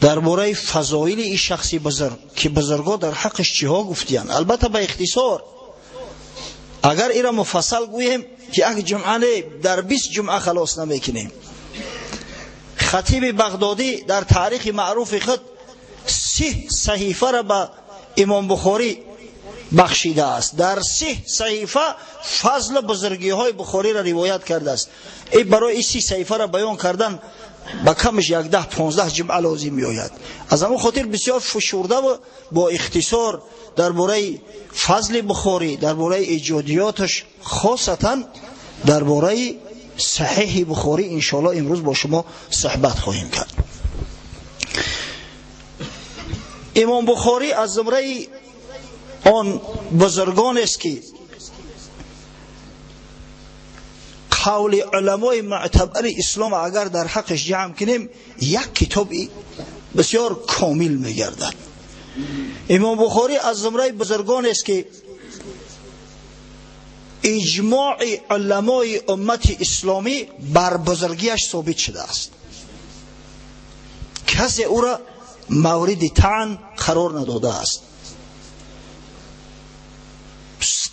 Дар бораи фазоили ин шахси бузург, ки бузургҳо дар ҳаққаш чиҳо гуфтиянд. Албатта ба ихтисор, агар инро муфассал гӯем, як ҷумъа не, дар 20 ҷумъа халос намекунем. Хатиби Бағдодӣ дар таърихи маъруфи худ 30 саҳифаро ба Имом Бухорӣ бахшидааст. Дар 30 саҳифа фазлу бузургиҳои Бухориро ривоят кардааст. Ин барои ин 30 саҳифаро баён кардан ба камаш 11-15 ҷумъа лозим меояд. Аз ҳамон хотир бисёр фишурда ва бо ихтисор дар бораи фазли Бухорӣ, дар бораи эҷодиёташ, хосатан дар бораи Саҳеҳи Бухорӣ иншоаллоҳ имрӯз бо шумо суҳбат хоҳем кард. Имом Бухорӣ аз зумраи он бузургонест, ки қавли уламои муътабари ислом агар дар ҳаққаш ҷамъ кунем, як китоби бисёр комил мегардад. Имом Бухорӣ аз зумраи бузургонест, ки иҷмои уламои уммати исломӣ бар бузургиаш собит шудааст. Касе ӯро мавриди таън қарор надодааст.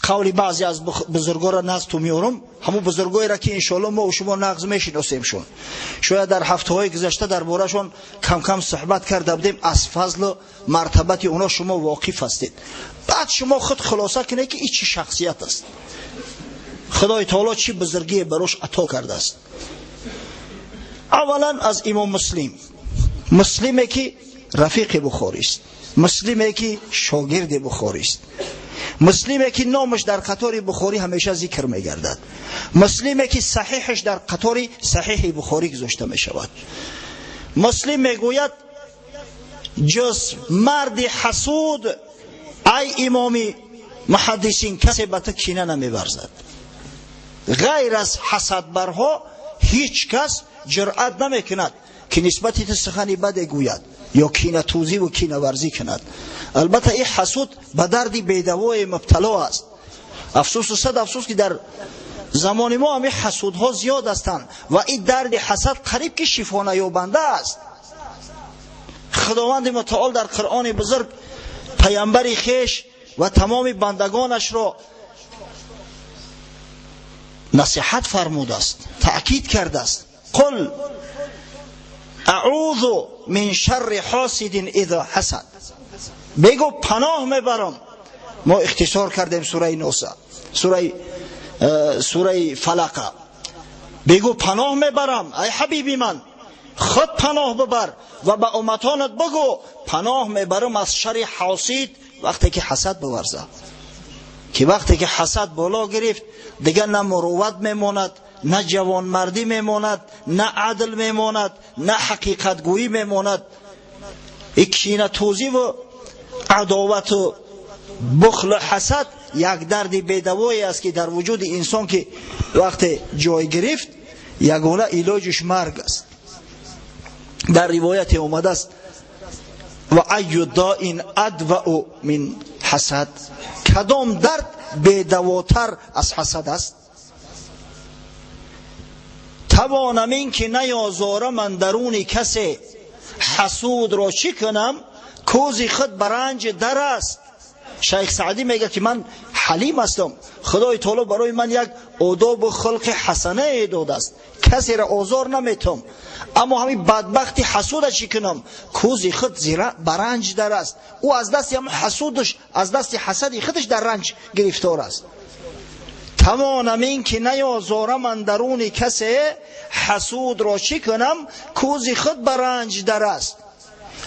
Қавли баъзе аз бузургоро нағз ту меорам, ҳамон бузургоеро, ки иншоалло мо шумо нағз мешиносемшон. Шояд дар ҳафтаҳои гузашта дар борашон кам-кам суҳбат карда будем, аз фазлу мартабати оно шумо воқиф ҳастед. Баъд шумо худ хулоса кунед, ки ин чӣ шахсият аст, Худои таоло чӣ бузургие барош ато кардааст. Аввалан аз Имом Муслим, Муслиме ки рафиқи Бухорист, Муслиме ки шогирди Бухорист, Муслиме ки номаш дар қатори Бухорӣ ҳамеша зикр мегардад, Муслиме ки саҳиҳаш дар қатори Саҳиҳи Бухорӣ гузошта мешавад. Муслим мегӯяд: ҷуз марди ҳасуд, ай имоми муҳаддисин, касе ба ту кина намеварзад. Ғайр аз ҳасадбарҳо ҳеҷ кас ҷуръат намекунад, ки нисбати ту сухани баде гӯяд ё кинатӯзиву кинаварзӣ кунад. Албатта ин ҳасуд ба дарди бедавое мубтало аст. Афсӯсу сад афсӯс, ки дар замони мо ҳамин ҳасудҳо зиёд ҳастанд ва ин дарди ҳасад қариб ки шифонаёбанда аст. Худованди мутаол дар Қуръони бузург паямбари хеш ва тамоми бандагонашро насиҳат фармудааст, таъкид кардааст: قل أعوذ من شر حاسد إذا حسد. بگو پناه میبرم. ما اختصار کردیم سوره نوسا، سوره فلقه. بگو پناه میبرم، ای حبیبی من، خود پناه ببر و به امتانت بگو پناه میبرم از شر حاسد وقتی که حسد بورزد. که وقتی که حسد بالا گرفت، دیگه نه مروت میماند، نه جوانمردی میماند، نه عدل میماند، نه حقیقت گویی میماند. این کینه توزی و عداوت و بخل و حسد یک درد بیدوایی است که در وجود انسان که وقتی جای گرفت، یگانه علاجش مرگ است. در روایت اومده است: و ای داء ادوأ من حسد. کدام درد بیدواتر از حسد است؟ توانم این که نیازارم اندرون کسی، حسود را چی کنم کوزی خود برنج در است. شیخ سعدی میگه که من حلیم هستم، خدای تعالی برای من یک آداب و خلق حسنه داده است، کسی را آزار نمیتم، اما همین بدبختی حسود چی کنم کوزی خود زیرا برنج در است. او از دست هم حسودش، از دست حسدی خودش در رنج گرفتار است. توانم این که نیازارم اندرون کسی، حسود را چی کنم کوزی خود برنج در است.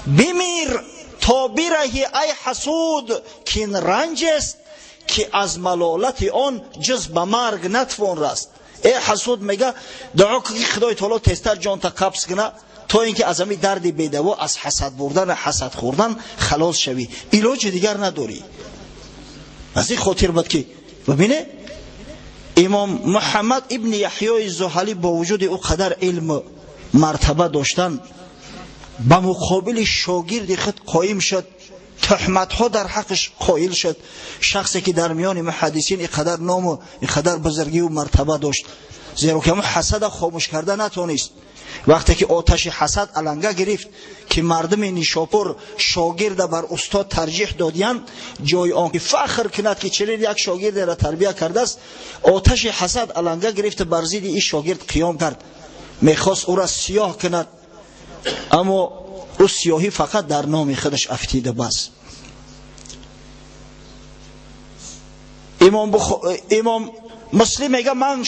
بمیر تا برهی ای حسود که این رنج است که از ملالت آن جز به مرگ نتوان رست. ای حسود، میگه دعا که خدای تعالی تزتر جان تا قبض کنه تا اینکه از همین درد بیدوا، از حسد بردن، حسد خوردن خلاص شوی، علاج دیگر نداری. از این خاطر بود که ببینه امام محمد ابن یحیی زحلی با وجود او قدر علم مرتبه داشتن، به مقابل شاگرد خود قایم شد، تهمت ها در حقش قائل شد. شخصی که در میان محدثین اینقدر نام و اینقدر بزرگی و مرتبه داشت، زیرا که حسد خاموش کرده نتونست. Вақте ки оташи ҳасад аланга гирифт ки мардуми Нишопур шогирда бар устод тарҷиҳ додиянд, ҷои он ки фахр кунад ки чунин як шогирдеро тарбия кардааст, оташи ҳасад аланга гирифт бар зидди ин шогирд қиём кард. Мехост ӯро сиёҳ кунад, аммо ӯ сиёҳӣ фақат дар номи худаш афтида бас. Имом Муслим мегӯяд ман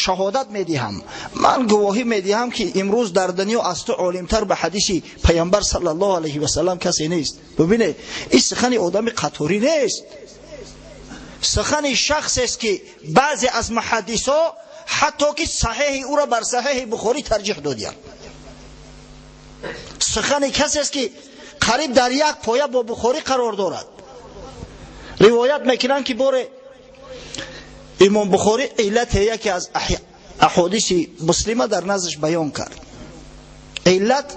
шаҳодат медиҳам, ман гувоҳӣ медиҳам ки имрӯз дар дунё аз ту олимтар ба ҳадиси паямбар саллаллоҳу алайҳи васаллам касе нест. Бибинед, ин сухани одами қаторӣ нест, сухани шахсест ки баъзе аз муҳаддисо ҳатто ки саҳеҳи ӯро бар саҳеҳи Бухорӣ тарҷиҳ додиянд. Сухани касест ки қариб дар як поя бо Бухорӣ қарор дорад. Ривоят мекунанд ки боре Имом Бухорӣ иллате яке аз аҳодиси муслима дар наздаш баён кард. Иллат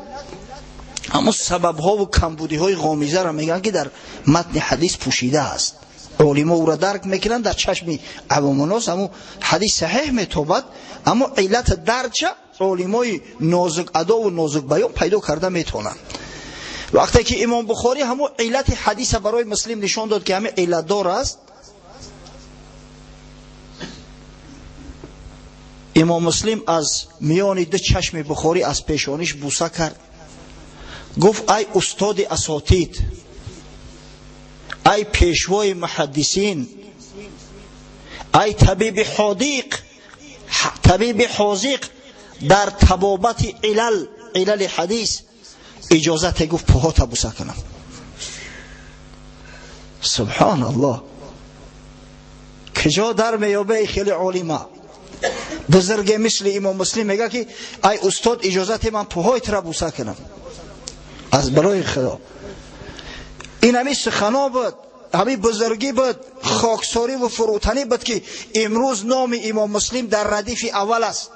ҳамон сабабҳову камбудиҳои ғомизаро мегӯянд ки дар матни ҳадис пӯшида аст. Олимо ӯро дарк мекунанд, дар чашми авомуннос ҳамон ҳадис саҳеҳ метобад, аммо иллат дарча олимои нозук адову нозук баён пайдо карда метавонанд. Вақте ки Имом Бухорӣ ҳамон иллати ҳадиса барои Муслим нишон дод ки ҳамин иллатдор аст, Имом Муслим аз миёни ду чашми Бухорӣ аз пешониш буса кард, гуфт ай устоди асотид, ай пешвои муҳаддисин, ай табиби ҳодиқ, табиби ҳозиқ дар табобати илал, илали ҳадис, иҷозате гуфт пӯҳота буса кунам. Субҳоналлоҳ, куҷо дар меёбе хеле олима бузурге мисли Имом Муслим мегӯяд ки ай устод, иҷозате ман пӯҳои тура буса кунам аз барои Худо. Ин ҳамин сухано буд, ҳамин бузургӣ буд, хоксорӣ ва фурӯтанӣ буд ки имрӯз номи Имом Муслим дар радифи аввал аст.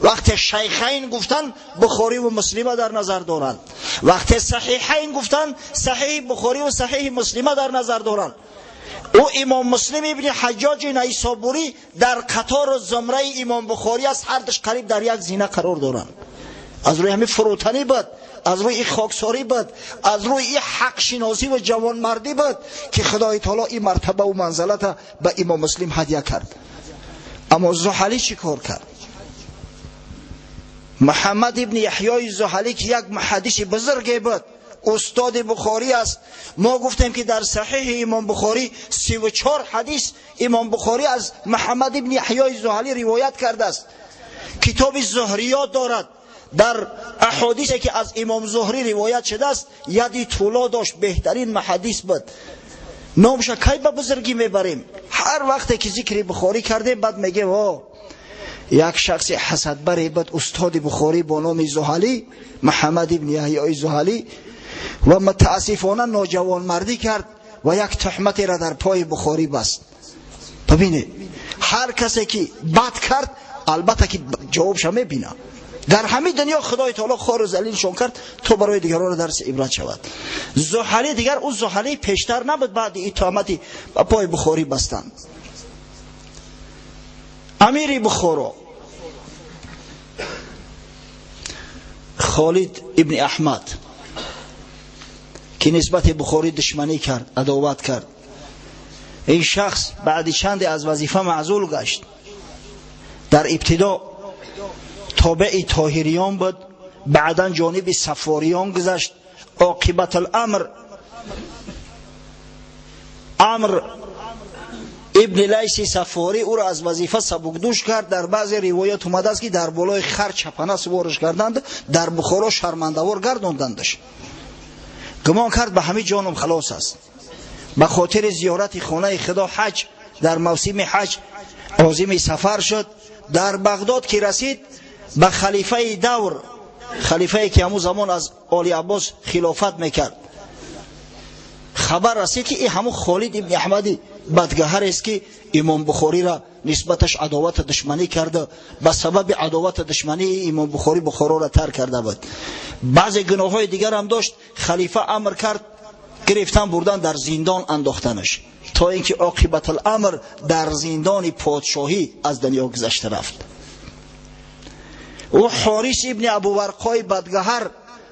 Вақте шайхайн гуфтанд, Бухорӣ ва Муслима дар назар доранд. Вақте саҳиҳайн гуфтанд, саҳиҳи Бухорӣ ва саҳиҳи Муслима дар назар доранд. Ӯ Имом Муслим ибни Ҳаҷҷоҷи Найсобурӣ дар қатору зумраи Имом Бухорӣ аст, ҳардуш қариб дар як зина қарор доранд. Аз рӯи ҳамин фурӯтанӣ буд, аз рӯи ин хоксорӣ буд, аз рӯи ин ҳақшиносӣ ва ҷавонмардӣ буд ки Худои таоло ин мартабаву манзалата ба Имом Муслим ҳадя кард. Аммо Зуҳалӣ чӣ кор кард? Муҳаммад ибни Яҳёи Зуҳалӣ ки як муҳаддиси бузурге буд, устоди Бухорӣ аст. Мо гуфтем ки дар саҳиҳи Имом Бухорӣ 34 ҳадис Имом Бухорӣ аз Муҳаммад ибни Яҳёи Зуҳалӣ ривоят кардааст. Китоби Зуҳриёт дорад. Дар аҳодисе ки аз Имом Зуҳрӣ ривоят шудааст, яди тӯло дошт, беҳтарин муҳаддис буд. Номша кай ба бузургӣ мебарем? Ҳар вақте ки зикри Бухорӣ кардем, баъд мегем о як шахси ҳасадбаре буд, устоди Бухорӣ бо номи Зуҳалӣ, Муҳаммад ибни Яҳёи Зуҳалӣ, ва мутаассифона ноҷавонмардӣ кард ва як туҳматеро дар пои Бухорӣ баст. Бибинед, ҳар касе ки бад кард, албатта ки ҷавобша мебинад. Дар ҳамин дунё Худои таоло хору залилшон кард то барои дигарон дарси ибрат шавад. Зуҳалӣ дигар ӯ Зуҳалӣ пештар набуд, баъди ин туҳмати ба пои Бухорӣ бастанд. Амири Бухоро Холид ибни Аҳмад ки нисбати Бухорӣ душманӣ кард, адоват кард, ин шахс баъди чанде аз вазифа маъзул гашт. Дар ибтидо тобеи Тоҳириён буд, баъдан ҷониби Сафориён гузашт. Оқибат аламр Амр ибни Лайси Сафорӣ ӯро аз вазифа сабукдӯш кард. Дар баъзе ривоят омадааст ки дар болои хар чапана сувориш карданд, дар Бухоро шармандавор гардондандаш. Гумон кард ба ҳамин ҷоном халос аст. Ба хотири зиёрати хонаи Худо ҳаҷ, дар мавсими ҳаҷ озими сафар шуд. Дар Бағдод ки расид, ба халифаи давр, халифае ки ҳамун замон аз Оли Аббос хилофат мекард, хабар расид ки ин ҳамун Холид ибни Аҳмади бадгаҳарест ки Имом Бухориро нисбаташ адовату душманӣ карда, ба сабаби адовату душмании Имом Бухорӣ Бухороро тарк карда буд. Баъзе гуноҳҳои дигарам дошт. Халифа амр кард гирифтан бурдан дар зиндон андохтанаш, то ин ки оқибатуламр дар зиндони подшоҳӣ аз дунё гузашта рафт. Ӯ Ҳорис ибни Абуварқои бадгаҳар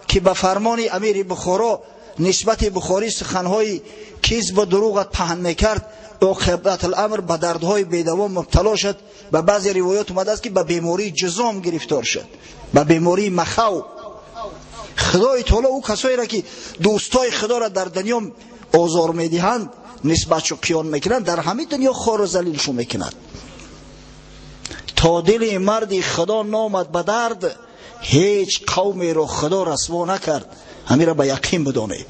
ки ба фармони амири Бухоро нисбати Бухорӣ суханҳои кизбу дурӯғат паҳн мекард, оқибат аламр ба дардҳои бедавом мубтало шуд. Ба баъзе ривоят омадааст ки ба бемории ҷузом гирифтор шуд, ба бемории махав. Худои таоло ӯ касоеро ки дӯстои худоро дар дунё озор медиҳанд, нисбатшу қиён мекунанд, дар ҳамин дунё хору залилшу мекунад. То дили марди худо номад ба дард, ҳеҷ қавмеро худо расво накард. Ҳамира ба яқин бидонед.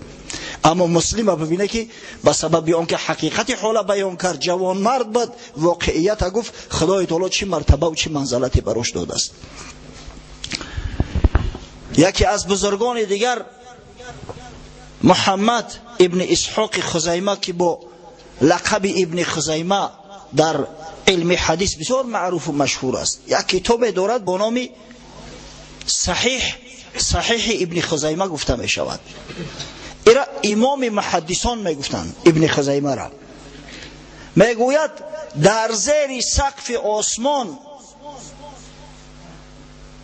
Аммо муслима бибине ки ба сабаби он ки ҳақиқати ҳола баён кард, ҷавонмард буд, воқеията гуфт, худои таоло чӣ мартабаву чӣ манзалате барош додааст. Яке аз бузургони дигар Муҳаммад ибни Исҳоқи Хузайма ки бо лақаби ибни Хузайма дар илми ҳадис бисёр маъруфу машҳур аст, як китобе дорад бо номи Саҳиҳ, Саҳиҳи ибни Хузайма гуфта мешавад. Ира имоми муҳаддисон мегуфтанд ибни Хузаймаро. Мегӯяд дар зери сақфи осмон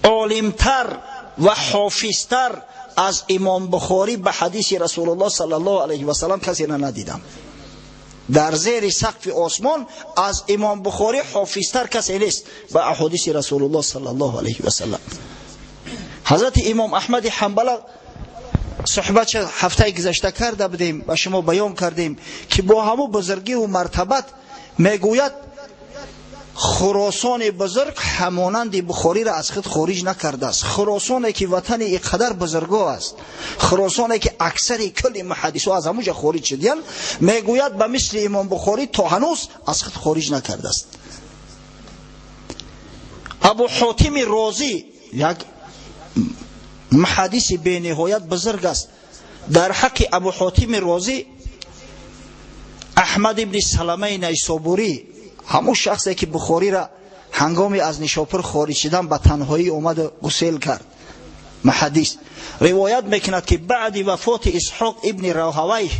олимтар ва ҳофизтар аз имом Бухорӣ ба ҳадиси Расулуллоҳ саллаллоҳу алайҳи васаллам касеро надидам. Дар зери сақфи осмон аз имом Бухорӣ ҳофизтар касе нест ба аҳодиси Расулуллоҳ саллаллоҳу алайҳи васаллам. Ҳазрати имом Аҳмади Ҳанбала суҳбат ҳафтаи гузашта карда будем ва шумо баён кардем ки бо ҳамун бузургиву мартабат мегӯяд Хуросони бузург ҳамонанди Бухориро аз худ хориҷ накардааст. Хуросоне ки ватани ин қадар бузурго аст, Хуросоне ки аксари кулли муҳаддисо аз ҳамунҷа хориҷ шудиянд, мегӯяд ба мисли имом Бухорӣ то ҳанӯз аз худ хориҷ накардааст. Абу Ҳотими Розӣ як муҳаддиси бениҳоят бузург аст. Дар ҳаққи Абу Ҳотими Розӣ Аҳмад ибни Саламаи Найсобурӣ, ҳамун шахсе ки Бухориро ҳангоми аз Нишопур хориҷ шудан ба танҳоӣ омаду гусел кард, муҳаддис ривоят мекунад ки баъди вафоти Исҳоқ ибни Роҳавайҳ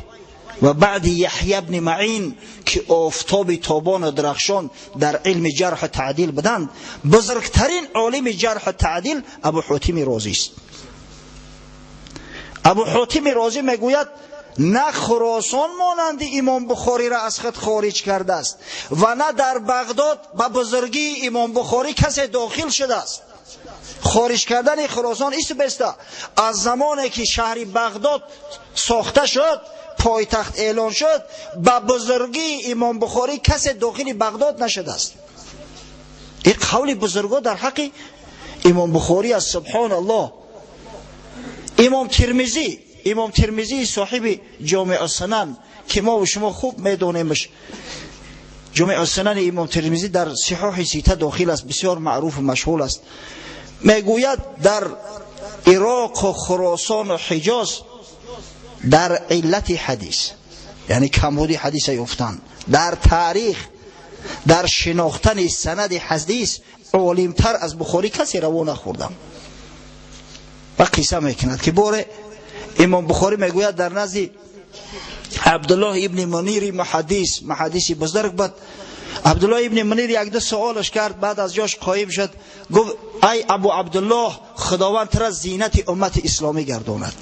ва баъди Яҳя ибни Маъин ки офтоби тобону дарахшон дар илми ҷарҳу таъдил буданд, бузургтарин олими ҷарҳу таъдил Абу Ҳотими Розист. Абу Ҳотими Розӣ мегӯяд на Хуросон монанди имом Бухориро аз худ хориҷ кардааст ва на дар Бағдод ба бузургии имом Бухорӣ касе дохил шудааст. Хориҷ кардани Хуросон исту беста аз замоне ки шаҳри Бағдод сохта шуд, пойтахт эълон шуд, ба бузургии имом Бухорӣ касе дохили Бағдод нашудааст. Ин қавли бузурго дар ҳаққи имом Бухорӣ аст. Субҳоналлоҳ. Имом Тирмизӣ, имом Тирмизӣ соҳиби Ҷомеъ Сунан ки мо ва шумо хуб медонемш, Ҷомеъ Сунани имом Тирмизӣ дар сиҳоҳи сита дохил аст, бисёр маъруфу машҳур аст. Мегӯяд дар Ироқу Хуросону Ҳиҷоз дар иллати ҳадис, яъне камбуди ҳадиса ёфтан, дар таърих, дар шинохтани санади ҳадис олимтар аз Бухорӣ касе раво нахӯрдам. Ва қисса мекунад ки боре имом Бухорӣ мегӯяд дар назди Абдуллоҳ ибни Мунири муҳаддис, муҳаддиси бузург буд, Абдуллоҳ ибни Мунир як-ду суолаш кард, баъд аз ҷош қоим шуд, гуфт ай Абу Абдуллоҳ, худованд тура зинати уммати исломӣ гардонад.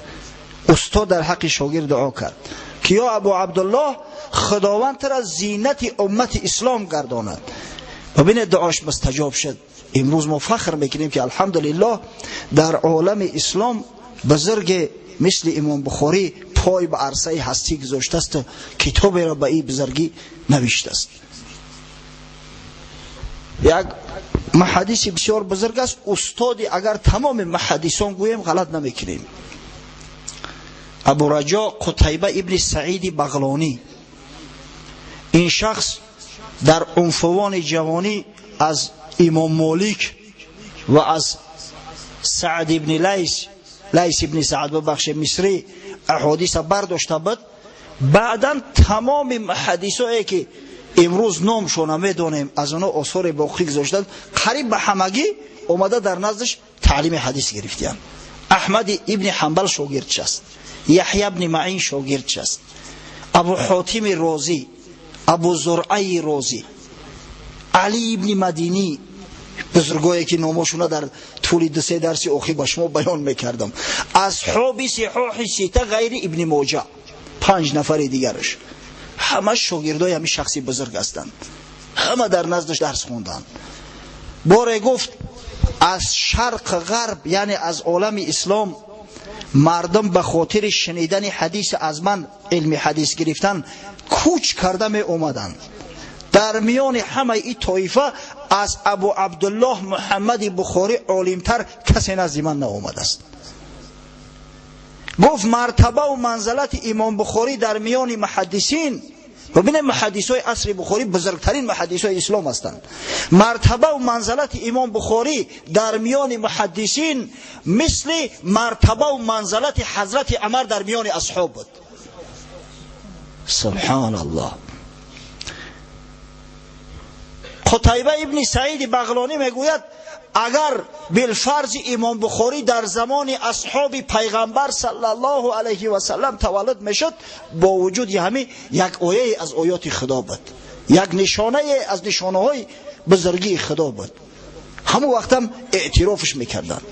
Устод дар ҳаққи шогирд дуо кард ки ё Абу Абдуллоҳ, худованд тура зинати уммати ислом гардонад. Бибинед дуош мустаҷоб шуд. Имрӯз мо фахр мекунем ки алҳамдулиллоҳ дар олами ислом бузурге мисли имом Бухорӣ пой ба арсаи ҳастӣ гузоштааст, китоберо ба ин бузургӣ навиштааст. Як муҳаддиси бисёр бузург аст, устоди агар тамоми муҳаддисон гӯем ғалат намекунем. Абу Раҷо Қутайба ибни Саиди Бағлонӣ. Ин шахс дар унфувони ҷавонӣ аз имом Молик ва аз Саъд ибни Лайс, Лайс ибни Саъд бубахшед, Мисрӣ аҳодиса бардошта буд. Баъдан тамоми муҳаддисое ки имрӯз номшона медонем, аз онҳо осоре боқӣ гузоштанд, қариб ба ҳамагӣ омада дар наздаш таълими ҳадис гирифтиянд. Аҳмади ибни Ҳанбал шогирдш аст, Яҳя ибни Маъин шогирдш аст, Абу Ҳотими Розӣ, Абу Зуръаи Розӣ, Али ибни Мадинӣ, бузургое ки номошуна дар тӯли ду-се дарси охир ба шумо баён мекардам. Асҳоби сиҳоҳи сита ғайри Ибни Моҷа, 5 нафари дигараш ҳама шогирдои ҳамин шахси бузург ҳастанд, ҳама дар наздаш дарс хонданд. Боре гуфт аз шарқ ғарб, яъне аз олами ислом, мардум ба хотири шунидани ҳадис аз ман илми ҳадис гирифтан кӯч карда меомаданд. Дар миёни ҳамаи ин тоифа аз Абу Абдуллоҳ Муҳаммади Бухорӣ олимтар касе назди ман наомадааст. Гуфт мартабаву манзалати имом Бухорӣ дар миёни муҳаддисин, бибинед муҳаддисои асри Бухорӣ бузургтарин муҳаддисои ислом ҳастанд, мартабаву манзалати имом Бухорӣ дар миёни муҳаддисин мисли мартабаву манзалати ҳазрати Умар дар миёни асҳоб буд. Субҳоналлоҳ. Қутайба ибни Саиди Бағлонӣ мегӯяд агар билфарзи имом Бухорӣ дар замони асҳоби пайғамбар саллаллоҳу алайҳи васаллам таваллуд мешуд, бо вуҷуди ҳамин як ояе аз оёти худо буд, як нишонае аз нишонаҳои бузургии худо буд. Ҳамон вақтам эътирофш мекарданд.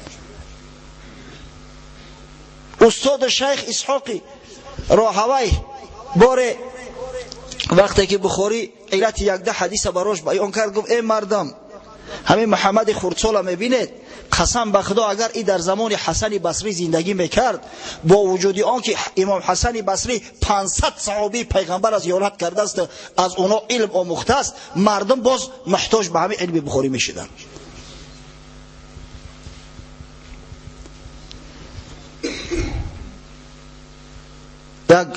Устоди шайх Исҳоқи Роҳавай боре вақте ки Бухорӣ иллати якда ҳадиса барош баён кард, гуфт эй мардам, ҳамин Муҳаммади Хурдсола мебинед, қасам ба худо агар и дар замони Ҳасани Басрӣ зиндагӣ мекард, бо вуҷуди он ки имом Ҳасани Басрӣ 500 саҳобии пайғамбар зиёрат кардааст, аз оно илм омӯхтааст, мардум боз муҳтоҷ ба ҳамин илми Бухорӣ мешуданд. Як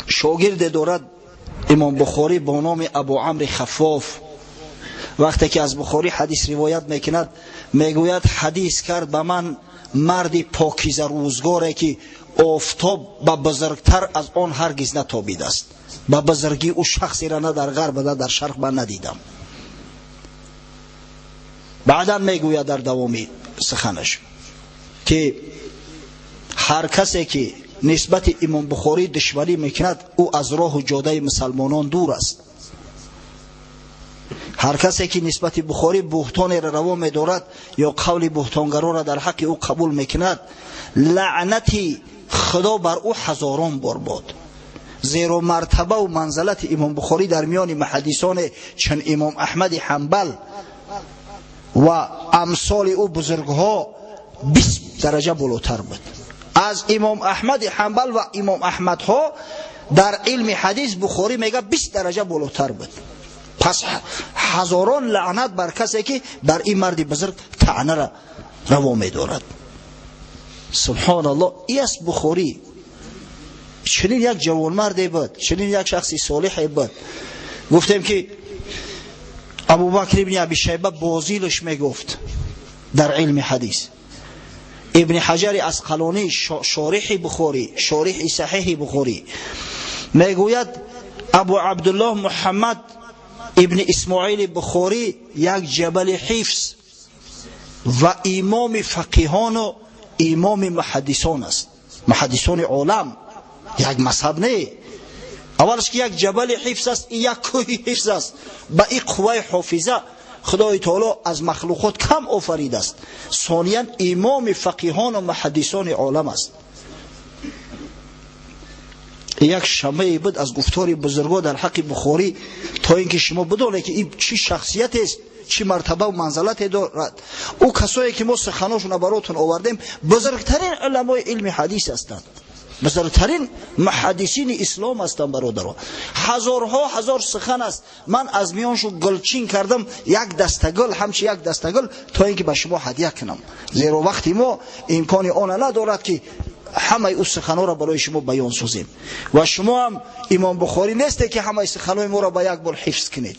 шогирде дорад имом Бухорӣ бо номи Абу Амри Хаффоф. Вақте ки аз Бухорӣ ҳадис ривоят мекунад, мегӯяд ҳадис кард ба ман марди покиза рӯзгоре ки офтоб ба бузургтар аз он ҳаргиз натобидааст. Ба бузургии ӯ шахсеро на дар ғарб на дар шарқ ман надидам. Баъдан мегӯяд дар давоми суханаш ки ҳар касе ки нисбати имом Бухорӣ душманӣ мекунад, ӯ аз роҳу ҷодаи мусалмонон дур аст. Ҳар касе ки нисбати Бухорӣ буҳтонеро раво медорад ё қавли буҳтонгаронро дар ҳаққи ӯ қабул мекунад, лаънати худо бар ӯ ҳазорон бор бод. Зеро мартабаву манзалати имом Бухорӣ дар миёни муҳаддисоне чун имом Аҳмади Ҳанбал ва амсоли ӯ бузургҳо 20 дараҷа болотар буд. Аз имом Аҳмади Ҳанбал ва имом Аҳмадҳо дар илми ҳадис Бухорӣ мега 20 дараҷа болотар буд. Пас ҳазорон лаънат бар касе ки бар ин марди бузург таънаро раво медорад. Субҳоналлоҳ, ин аст Бухорӣ. Чунин як ҷавонмарде буд, чунин як шахси солиҳе буд. Гуфтем ки Абубакр ибни Аби Шайба бозилаш мегуфт дар илми ҳадис. Ибни Ҳаҷари Асқалонӣ шориҳи Бухорӣ, шориҳи саҳиҳи Бухорӣ мегӯяд Абу Абдуллоҳ Муҳаммад ибни Исмоили Бухорӣ як ҷабали ҳифз ва имоми фақиҳону имоми муҳаддисон аст. Муҳаддисони олам як мазҳаб не. Аввалаш ки як ҷабали ҳифз аст, як кӯҳи ҳифз аст. Ба ин қувваи ҳофиза Худои таоло аз махлуқот кам офаридааст. Сониян имоми фақиҳону муҳаддисони олам аст. Як шамае буд аз гуфтори бузургҳо дар ҳаққи Бухорӣ, то ин ки шумо бидонед ки ин чӣ шахсиятест, чӣ мартабаву манзалате дорад. Ӯ касое ки мо суханошонро баротон овардем, бузургтарин уламои илми ҳадис ҳастанд, бузургтарин муҳаддисини ислом ҳастанд. Бародаро, ҳазорҳо ҳазор сухан аст. Ман аз миёншу гулчин кардам як дастагул, ҳамчи як дастагул, то ин ки ба шумо ҳадя кунам. Зеро вақти мо имкони она надорад ки ҳамаи ӯ суханҳоро барои шумо баён созем. Ва шумо ҳам имом Бухорӣ несте ки ҳамаи суханҳои моро ба як бор ҳифз кунед.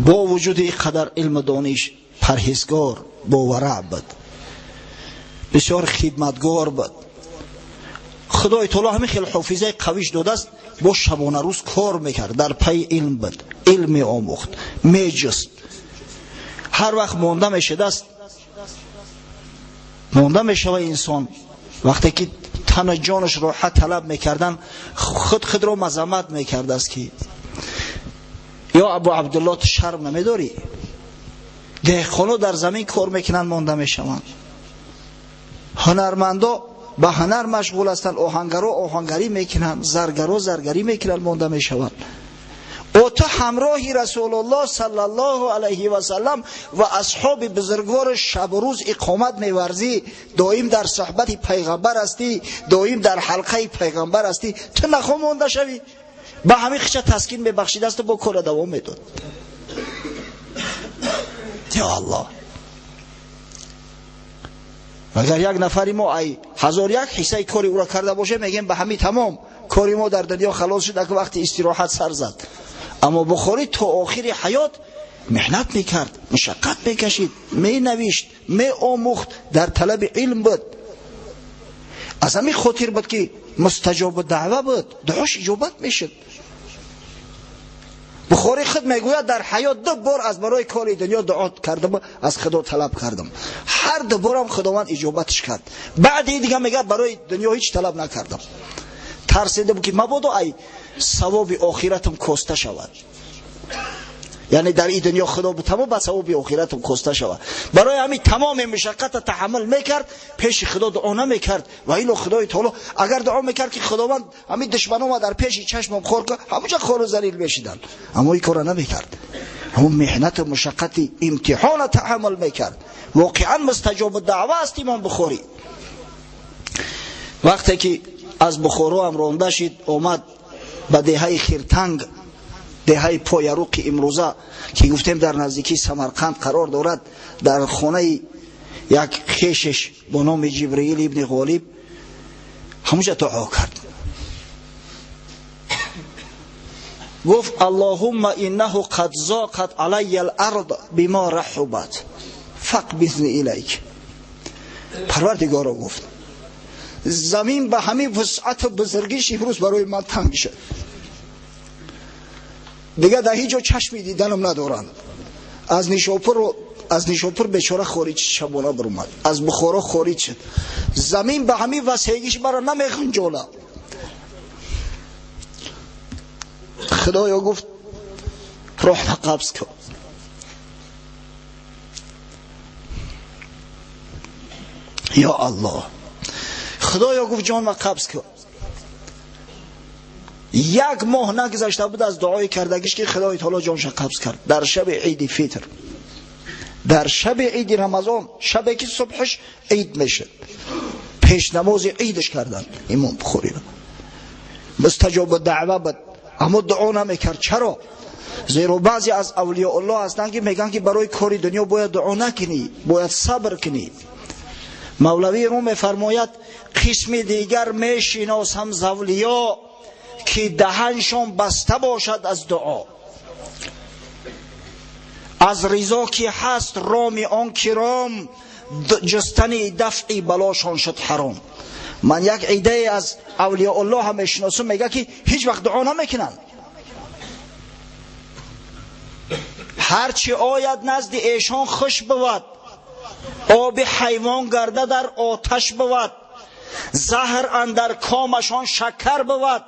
Бо вуҷуди ин қадар илму дониш, парҳезгор, бовараъ буд, бисёр хидматгор буд. Худои таоло ҳамин хел ҳофизаи қавиш додааст, бо шабонарӯз кор мекард, дар пайи илм буд, илм меомӯхт, меҷуст. Ҳар вақт монда мешудааст, монда мешавад инсон. Вақте ки тану ҷонаш роҳат талаб мекардан, худ худро мазаммат мекардааст ки Ё Абу Абдулло, ту шарм намедорӣ? Деҳқоно дар замин кор мекунанд, монда мешаванд. Ҳунармандо ба ҳунар машғул ҳастанд, оҳангаро оҳангарӣ мекунанд, заргаро заргарӣ мекунанд, монда мешаванд. О ту ҳамроҳи Расулуллоҳ саллаллоҳу алайҳи васаллам ва асҳоби бузургвор шабу рӯз иқомат меварзӣ, доим дар суҳбати пайғамбар ҳастӣ, доим дар ҳалқаи пайғамбар ҳастӣ, ту нахо монда шавӣ? Ба ҳамин хича таскин мебахшидасту бо кора давом медод. Ё Аллоҳ, агар як нафари мо ай 1001 ҳиссаи кори ӯро карда бошем, мегем ба ҳамин тамом, кори мо дар дунё халос шуд, ака вақти истироҳат сар зад. Аммо Бухорӣ то охири ҳаёт меҳнат мекард, мушаққат мекашид, менавишт, меомӯхт, дар талаби илм буд. Аз ҳамин хотир буд ки мустаҷобу даъва буд, дуош иҷобат мешуд. Бухорӣ худ мегӯяд дар ҳаёт 2 бор аз барои кори дунё дуо кардам, аз Худо талаб кардам. Ҳар 2 борам Худованд иҷобатш кард. Баъди дига мегӯяд барои дунё ҳеҷ талаб накардам. Тарсидам ки мабодо ай савоби охиратам коста шавад. Яъне дар ин дунё Худо бутамо ба савоби охиратам коста шавад. Барои ҳамин тамоми мушаққатро таҳаммул мекард, пеши Худо дуо намекард. Ва ило Худои таоло агар дуо мекард ки Худованд ҳамин душманома дар пеши чашмам хор кунад, ҳамонҷа хору залил мешиданд. Аммо ин корро намекард. Ҳамон меҳнату мушаққати имтиҳонро таҳаммул мекард. Воқеан мустаҷобу даъва аст Имом Бухорӣ. Вақте ки аз Бухоро ҳам ронда шид, омад ба деҳаи Хиртанг, деҳаи Пояруқи имрӯза ки гуфтем дар наздикии Самарқанд қарор дорад, дар хонаи як хешеш бо номи Ҷибраил ибни Ғолиб ҳамонҷа дуо кард. Гуфт: Аллоҳумма иннаҳу қад зоқат алайя ал-ард бима раҳубат фақбиzni илайк. Парвардигоро, гуфт, замин ба ҳамин вусъату бузургиш имрӯз барои ман танг шуд. Дигар дар ҳеҷ ҷо чашми диданам надоранд. Аз Нишопур бечора хориҷ шабона баромад, аз Бухоро хориҷ шуд. Замин ба ҳамин васеъгиш маро намехунҷона. Худоё, гуфт, роҳро қабз кун. Ё Аллоҳ, Худоё, гуфт, ҷонма қабз кун. Як моҳ нагузашта буд аз дуои кардагиш ки Худои таоло ҷонша қабз кард. Дар шаби Иди Фитр, дар шаби Иди Рамазон, шабе ки субҳаш ид мешуд, пешнамози идаш карданд Имом Бухориро. Мустаҷобу даъва буд, аммо дуо намекард. Чаро? Зеро баъзе аз авлиёуллоҳ ҳастанд ки мегӯянд ки барои кори дунё бояд дуо накунӣ, бояд сабр кунӣ. Мавлавӣ рӯ мефармояд: қисми дигар мешиносам з авлиё ки даҳаншон баста бошад аз дуо. Аз ризо ки ҳаст роми он киром, ҷустани дафъи балошон шуд ҳаром. Ман як идае аз авлиёуллоҳ ҳам мешиносам, мегӯяд ки ҳеҷ вақт дуо намекунанд. Ҳарчи ояд назди эшон хуш бувад, оби ҳайвон гарда дар оташ бувад, заҳр андар комашон шакар бувад,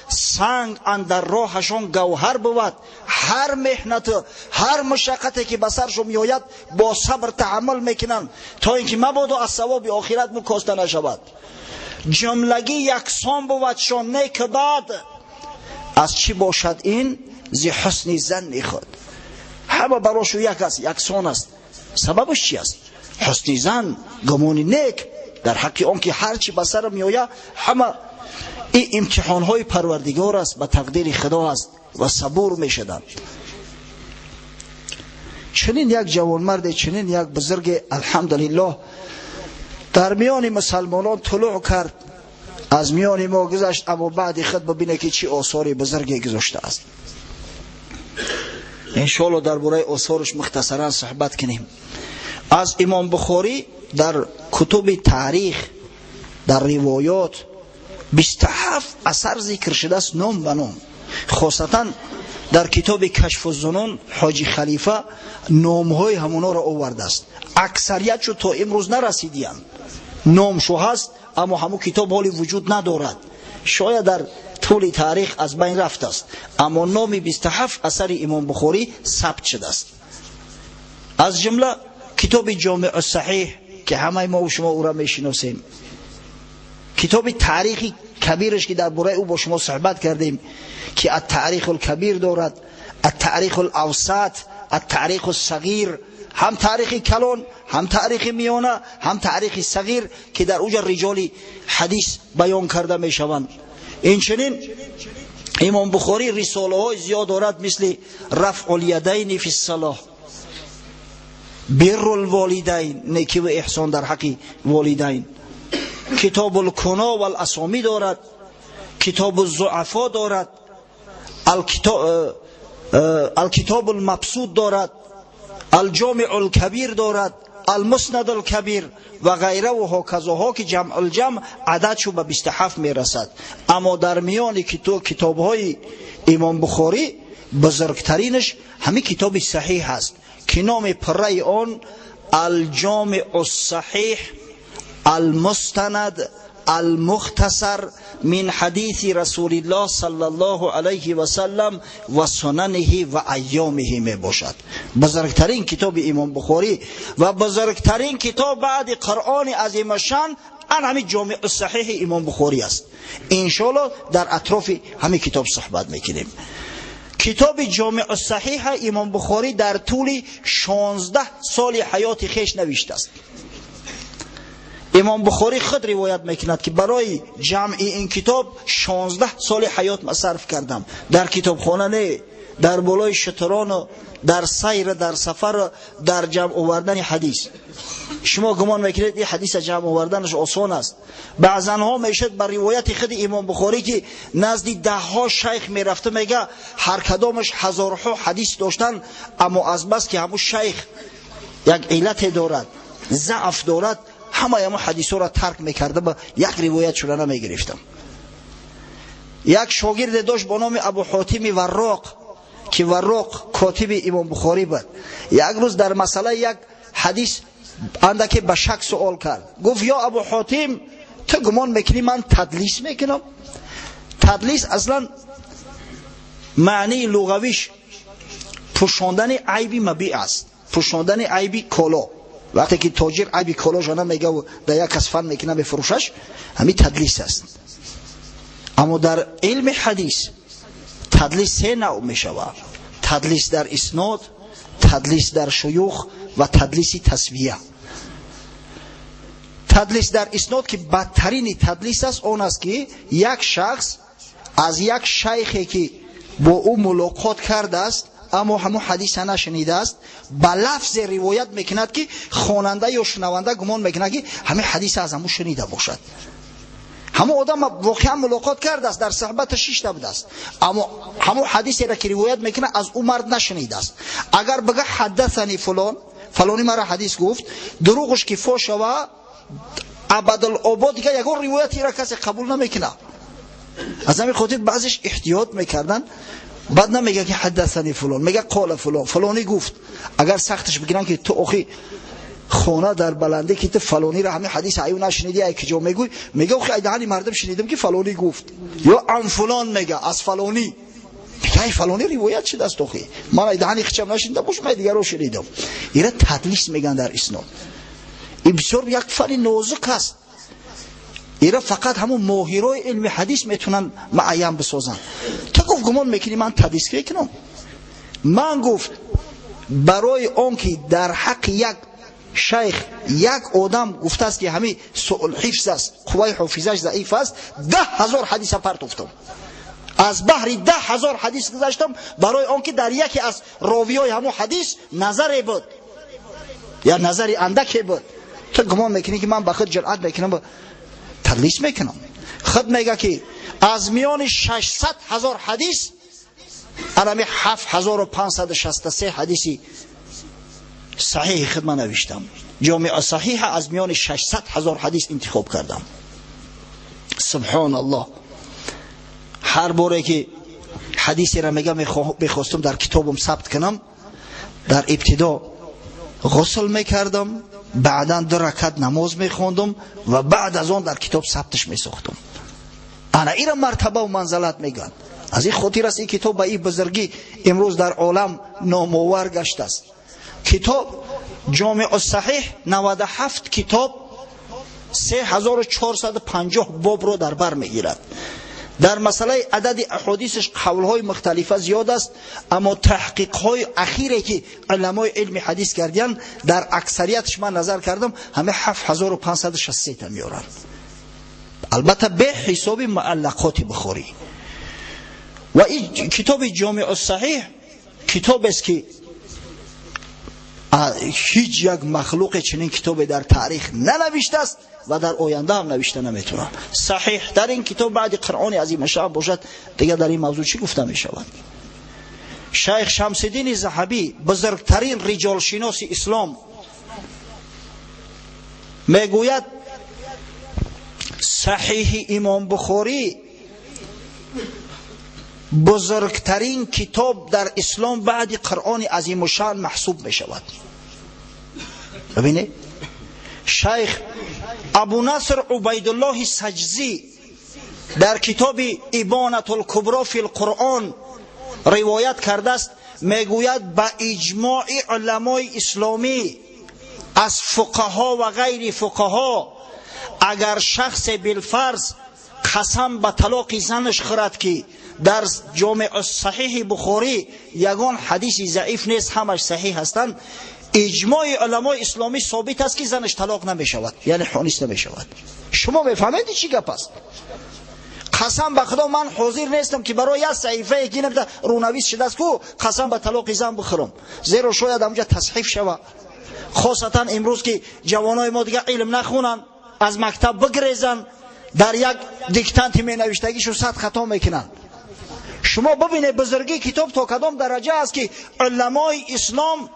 санг андар роҳашон гавҳар бувад. Ҳар меҳнату ҳар мушаққате ки ба саршон меояд бо сабр таҳаммул мекунанд, то ин ки мабодо аз савоби охират мукоста нашавад. Ҷумлагӣ яксон бувадшон нек бад, аз чӣ бошад ин? Зи ҳусни занни худ. Ҳама барошу як аст, яксон аст. Сабабаш чи аст? Ҳусни зан, гумони нек дар ҳаққи он ки ҳар чӣ ба сар меояд ҳама ин имтиҳонҳои Парвардигор аст, ба тақдири Худо аст ва сабур мешуданд. Чунин як ҷавонмарде, чунин як бузурге, алҳамдулиллоҳ, дар миёни мусалмонон тулӯъ кард, аз миёни мо гузашт, аммо баъди худ бибине ки чӣ осори бузурге гузоштааст. Иншоалло дар бораи осораш мухтасаран суҳбат кунем. Аз Имом Бухорӣ дар кутуби таърих, дар ривоёт 27 асар зикр шудааст ном ба ном. Хосатан дар китоби Кашфу зунун Ҳоҷи Халифа номҳои ҳамонҳоро овардааст. Аксариятшо то имрӯз нарасидиянд. Номшо ҳаст, аммо ҳамон китоб ҳоли вуҷуд надорад. Шояд дар тӯли таърих аз байн рафтааст, аммо номи 27 асари Имом Бухорӣ сабт шудааст. Аз ҷумла китоби Ҷомеъ Саҳеҳ, ки ҳамаи мо шумо ӯро мешиносем, китоби Таърихи Кабираш, ки дар бораи ӯ бо шумо суҳбат кардем, ки Ат-Таърих ал-Кабир дорад, Ат-Таърих ал-Авсат, Ат-Таърих ас-Сағир, ҳам таърихи калон, ҳам таърихи миёна, ҳам таърихи сағир, ки дар уҷа риҷоли ҳадис баён карда мешаванд. Инчунин Имом Бухорӣ рисолаҳои зиёд дорад, мисли Рафъул-ядайни фис-салоҳ, Биррул-волидайн, некӣ ва эҳсон дар ҳаққи волидайн, Китобул-куно вал-асомӣ дорад, Китобуз-зуафо дорад, Алкитобул-мабсуд дорад, Алҷомеъул-кабир дорад, Алмуснадул-кабир ва ғайра ва ҳоказоҳо, ки ҷамъул-ҷамъ ададшу ба 27 мерасад. Аммо дар миёни китобҳои Имом Бухорӣ бузургтаринаш ҳамин китоби саҳиҳ аст, ки номи пурраи он Алҷомеъус-саҳиҳ алмустанад алмухтасар мин ҳадиси Расулиллоҳ саллаллоҳу алайҳи васаллам ва сунаниҳи ва айёмиҳи мебошад. Бузургтарин китоби Имом Бухорӣ ва бузургтарин китоб баъди Қуръони азимашшан ан ҳамин Ҷомеъу Саҳиҳи Имом Бухорӣ аст. Иншоаллоҳ дар атрофи ҳамин китоб суҳбат мекунем. Китоби Ҷомеъу Саҳиҳа Имом Бухорӣ дар тӯли 16 соли ҳаёти хеш навиштааст. Имом Бухорӣ худ ривоят мекунад, ки барои ҷамъи ин китоб 16 соли ҳаёт ма сарф кардам. Дар китобхона не, дар болои шутурону дар сайр, дар сафар, дар ҷамъ овардани ҳадис. Шумо гумон мекунед ин ҳадиса ҷамъ оварданаш осон аст. Баъзанҳо мешуд ба ривояти худи Имом Бухорӣ, ки назди даҳҳо шайх мерафта, мега ҳар кадомаш ҳазорҳо ҳадис доштанд, аммо аз бас ки ҳамун шайх як иллате дорад, заъф дорад, ҳамаи ҳамун ҳадисҳоро тарк мекарда, ба як ривоят шуда намегирифтам. Як шогирде дошт бо номи Абу Ҳотими Варроқ, ки Варроқ котиби Имом Бухорӣ буд. Як рӯз дар масъалаи як ҳадис андаке ба шак суол кард. Гуфт: ё Абу Ҳотим, ту гумон мекунӣ ман тадлис мекунам? Тадлис аслан маънии луғавиш пӯшондани айби мабиъ аст, пӯшондани айби коло. Вақте ки тоҷир айби колоша намегаву дар як кас фан мекунад, мефурӯшаш, ҳамин тадлис аст. Аммо дар илми ҳадис тадлис се навъ мешавад: тадлис дар иснод, тадлис дар шуюх ва тадлиси тасвия. Тадлис дар иснод, ки бадтарини тадлис аст, он аст, ки як шахс аз як шайхе, ки бо ӯ мулоқот кардааст, аммо ҳамун ҳадиса нашунидааст, ба лафзе ривоят мекунад, ки хонанда ё шунаванда гумон мекунад, ки ҳамин ҳадиса аз ҳамун шунида бошад. Ҳамун одам воқеан мулоқот кардааст, дар суҳбаташ шишта будааст, аммо ҳамун ҳадисеро, ки ривоят мекунад, аз ӯ мард нашунидааст. Агар бига ҳаддасани фулон, фалони мара ҳадис гуфт, дурӯғш ки фош шава, абадулобод дига ягон ривоятиро касе қабул намекунад. Аз ҳамин хотир баъзеш эҳтиёт мекарданд. Баъд намега, ки ҳаддасани фулон, мега қола фулон, фалонӣ гуфт. Агар сахташ бигиранд, ки ту охи хона дар баландӣ, ки ту фалониро ҳамин ҳадис аю нашунидӣ, ай киҷо мегӯй? Мега: охи, ай даҳани мардум шунидам, ки фалонӣ гуфт. Ё ан фулон мега, аз фалонӣ мега, ай фалонӣ ривоят шудааст. Охи, ман ай даҳани хичам нашунида бошам, ай дигаро шунидам. Ира тадлис меган дар иснод. Ин бисёр як фани нозук аст. Ира фақат ҳамун моҳирои илми ҳадис метавонанд муайян бисозанд. Ту, гуфт, гумон мекунӣ ман тадлис мекунам? Ман, гуфт, барои он ки дар ҳаққи як шайх як одам гуфтааст, ки ҳамин суъулҳифз аст, қувваи ҳофизаш заиф аст, 10 000 ҳадиса партофтам, аз баҳри 10 000 ҳадис гузаштам, барои он ки дар яке аз ровиҳои ҳамун ҳадис назаре буд я назари андаке буд. Ту гумон мекунӣ, ки ман ба худ ҷуръат мекунам, тадлис мекунам? Худ мега, ки аз миёни 600 000 ҳадис анами 7563 ҳадиси саҳиҳи худ ман навиштам. Ҷомеа Саҳиҳа аз миёни 600 000 ҳадис интихоб кардам. Субҳоналлоҳ! Ҳар боре ки ҳадисеро мега мехостам дар китобам сабт кунам, дар ибтидо ғусл мекардам, баъдан ду ракат намоз мехондам ва баъд аз он дар китоб сабташ месохтам. Ана ира мартаба ва манзалат мегӯянд. Аз ин хотир аст ин китоб ба ин бузургӣ имрӯз дар олам номовар гаштааст. Китоб Ҷомеъ ус-Саҳиҳ 97 китоб 3450 бобро дар бар мегирад. Дар масъалаи адади аҳодисаш қавлҳои мухталифа зиёд аст, аммо таҳқиқҳои ахире ки уламои илми ҳадис карданд, дар аксариятш ман назар кардам, ҳама 7563 та меоранд. Албатта бе ҳисоби муаллақоти Бухорӣ. Ва ин китоби Ҷомеъ ус-Саҳиҳ китобест ки ҳеҷ як махлуқе чунин китобе дар таърих нанавиштааст ва дар оянда ҳам навишта наметавонад. Саҳиҳтарин китоб баъди Қуръони азимушшаън бошад, дигар дар ин мавзӯъ чӣ гуфта мешавад? Шайх Шамсиддини Заҳабӣ, бузургтарин риҷолшиноси ислом, мегӯяд Саҳиҳи Имом Бухорӣ бузургтарин китоб дар ислом баъди Қуръони азимушшаън маҳсуб мешавад. Бибинед, Шайх Абу Наср Убайдуллоҳи Саҷзӣ дар китоби Ибонатул-Кубро фил-Қуръон ривоят кардааст, мегӯяд ба иҷмои уламои исломӣ аз фуқаҳо ва ғайри фуқаҳо агар шахсе билфарз қасам ба талоқи занаш хӯрад ки дар Ҷомеъ ус-Саҳиҳи Бухорӣ ягон ҳадиси заиф нест, ҳамаш саҳиҳ ҳастанд, иҷмои уламои исломӣ собит аст ки занаш талоқ намешавад, яъне ҳонис намешавад. Шумо мефаҳмед чӣ гап аст? Қасам ба Худо ман ҳозир нестам ки барои як саҳифае ки намеда рӯнавис шудааст ку қасам ба талоқи зан бихӯрам, зеро шояд ҳамҷа тасҳиф шава. Хосатан имрӯз ки ҷавонои мо дигар илм нахонанд, аз мактаб бигрезанд, дар як диктанти менавиштагишу 100 хато мекунанд. Шумо бибинед бузургии китоб то кадом дараҷа аст ки уламои ислом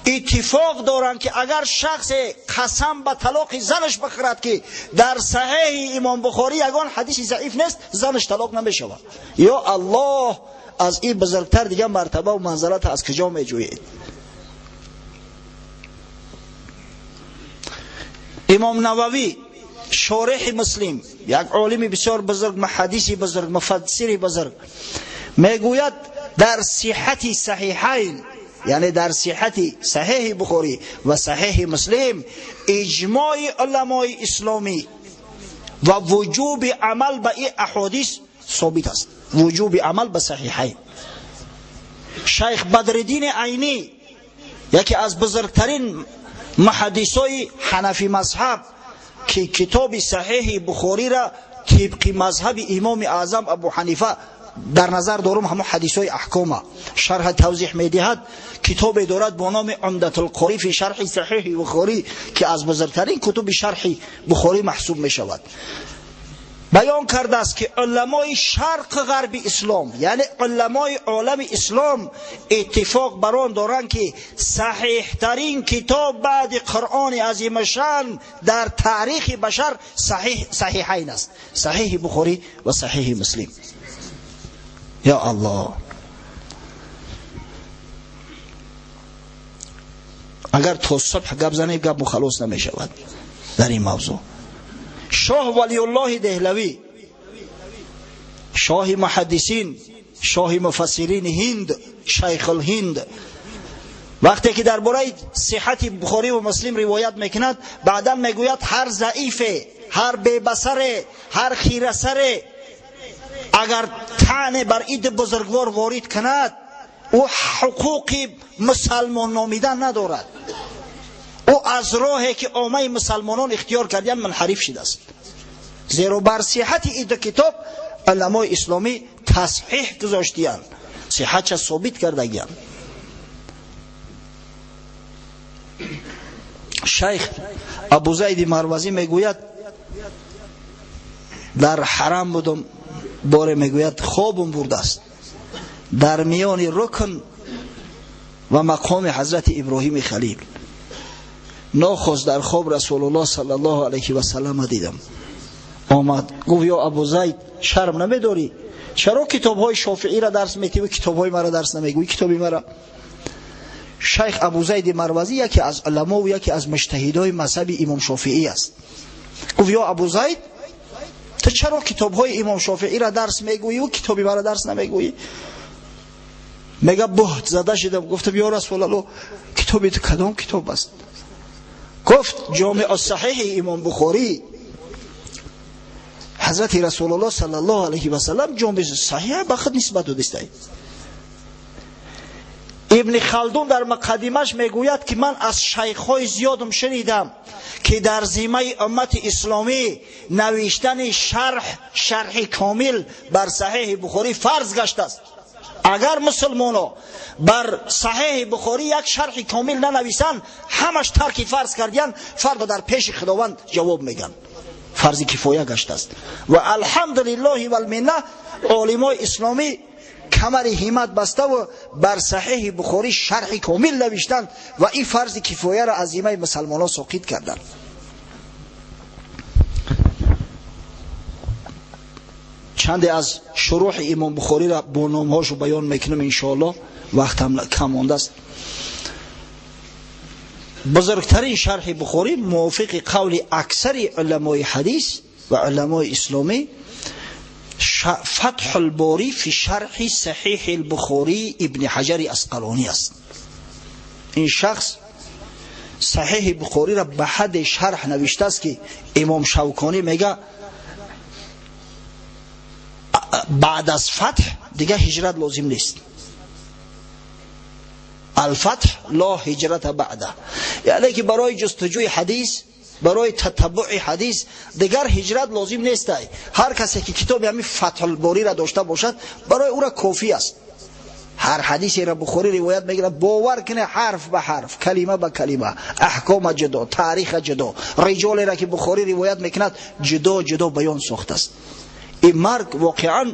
иттифоқ доранд ки агар шахсе қасам ба талоқи занаш бихӯрад ки дар саҳиҳи Имом Бухорӣ ягон ҳадиси заиф нест, занаш талоқ намешавад. Ё Аллоҳ, аз ин бузургтар дигар мартаба ва манзалат аз куҷо меҷӯед? Имом Нававӣ шореҳи Муслим, як олими бисёр бузург, муҳаддиси бузург, муфассири бузург, мегӯяд дар сиҳати саҳиҳайн, яъне дар сиҳати саҳиҳи Бухорӣ ва саҳиҳи Муслим, иҷмои уламои исломӣ ва вуҷуби амал ба ин аҳодис собит аст. Вуҷуби амал ба саҳиҳайн. Шайх Бадриддини Айнӣ, яке аз бузургтарин муҳаддисои ҳанафи мазҳаб, ки китоби саҳиҳи Бухориро тибқи мазҳаби Имоми Аъзам Абу Ҳанифа дар назар дорум, ҳамон ҳадисҳои аҳкома шарҳ тавзиҳ медиҳад, китобе дорад бо номи Умдатул-Қорӣ фи шарҳи саҳиҳи Бухорӣ, ки аз бузургтарин кутуби шарҳи Бухорӣ маҳсуб мешавад. Баён кардааст ки уламои шарқ ғарби ислом, яъне уламои олами ислом, иттифоқ бар он доранд ки саҳиҳтарин китоб баъди Қуръони азимушшаън дар таърихи башар саҳиҳайн аст, саҳиҳи Бухорӣ ва саҳиҳи Муслим. Ё Аллоҳ, агар то субҳ гап занем гап мухаллос намешавад дар ин мавзӯъ. Шоҳ Валиуллоҳи Деҳлавӣ, шоҳи муҳаддисин, шоҳи муфассирини Ҳинд, Шайхулҳинд, вақте ки дар бораи сиҳати Бухорӣ ва Муслим ривоят мекунад, баъдан мегӯяд ҳар заифе, ҳар бебасаре, ҳар хирасаре агар таъне бар ид бузургвор ворид кунад, ӯ ҳуқуқи мусалмон номидан надорад. Ӯ аз роҳе ки омаи мусалмонон ихтиёр кардиянд мунҳариф шудааст. Зеро бар сиҳати ид китоб уламои исломӣ тасҳиҳ гузоштиянд, сиҳатша собит кардагиянд. Шайх Абузайди Марвазӣ мегӯяд дар ҳарам будум, боре мегӯяд хобум бурдааст дар миёни рукн ва мақоми ҳазрати Иброҳими Халил. Нохост дар хоб Расулуллоҳ саллаллоҳу алайҳи васаллама дидам. Омад гуфт: ё Абузайд, шарм намедорӣ? Чаро китобҳои Шофииро дарс метӣ ва китобҳои маро дарс намегӯӣ? Китоби маро. Шайх Абузайди Марвазӣ яке аз уламо ва яке аз муҷтаҳидои мазҳаби Имом Шофиӣ аст. Гуфт: ё Абузайд, ту Ту чаро китобҳои имом Шофеиро дарс мегӯӣ ва китоби маро дарс намегӯӣ? Мега буҳт зада шидам, гуфтам ё Расулаллоҳ, китоби ту кадом китоб аст? Гуфт Ҷомеъ ас-Саҳиҳи имом Бухорӣ. Ҳазрати Расулуллоҳ саллаллоҳу алайҳи васаллам Ҷомеъ Саҳиҳ ба худ нисбат додааст. Ибни Халдун дар муқаддимаш мегӯяд ки ман аз шайхҳои зиёдам шунидам ки дар зиммаи уммати исломӣ навиштани шарҳи комил бар Саҳиҳи Бухорӣ фарз гаштааст. Агар мусулмоно бар Саҳиҳи Бухорӣ як шарҳи комил нанависанд, ҳамаш тарки фарз кардиянд, фардо дар пеши Худованд ҷавоб мегӯянд. Фарзи кифоя гаштааст. Ва алҳамдулиллоҳи валминна олимои исломӣ камари ҳиммат баста ва бар Саҳиҳи Бухорӣ шарҳи комил навиштанд ва ин фарзи кифояро аз зиммаи мусалмонҳо соқит карданд. Чанде аз шурӯҳи имом Бухориро бо номҳошу баён мекунам иншоаллоҳ, вақтам кам мондааст. Бузургтарин шарҳи Бухорӣ мувофиқи қавли аксари уламои ҳадис ва уламои исломӣ Фатҳ ал-Борӣ фи шарҳи Саҳиҳи ал-Бухорӣ Ибни Ҳаҷари Асқалонӣ аст. Ин шахс Саҳиҳи Бухориро ба ҳадде шарҳ навиштааст ки имом Шавконӣ мега баъд аз фатҳ дига ҳиҷрат лозим нест. Алфатҳ ло ҳиҷрата баъда, яъне ки барои ҷустуҷӯи ҳадис, барои татаббуи ҳадис дигар ҳиҷрат лозим нест. Ҳар касе ки китоби ҳамин Фатҳулбориро дошта бошад, барои ӯра кофӣ аст. Ҳар ҳадисеро Бухорӣ ривоят мегирад, бовар кунед, ҳарф ба ҳарф, калима ба калима, аҳкома ҷудо, таъриха ҷудо, риҷолеро ки Бухорӣ ривоят мекунад ҷудо ҷудо баён сохтааст. Ин марг воқеан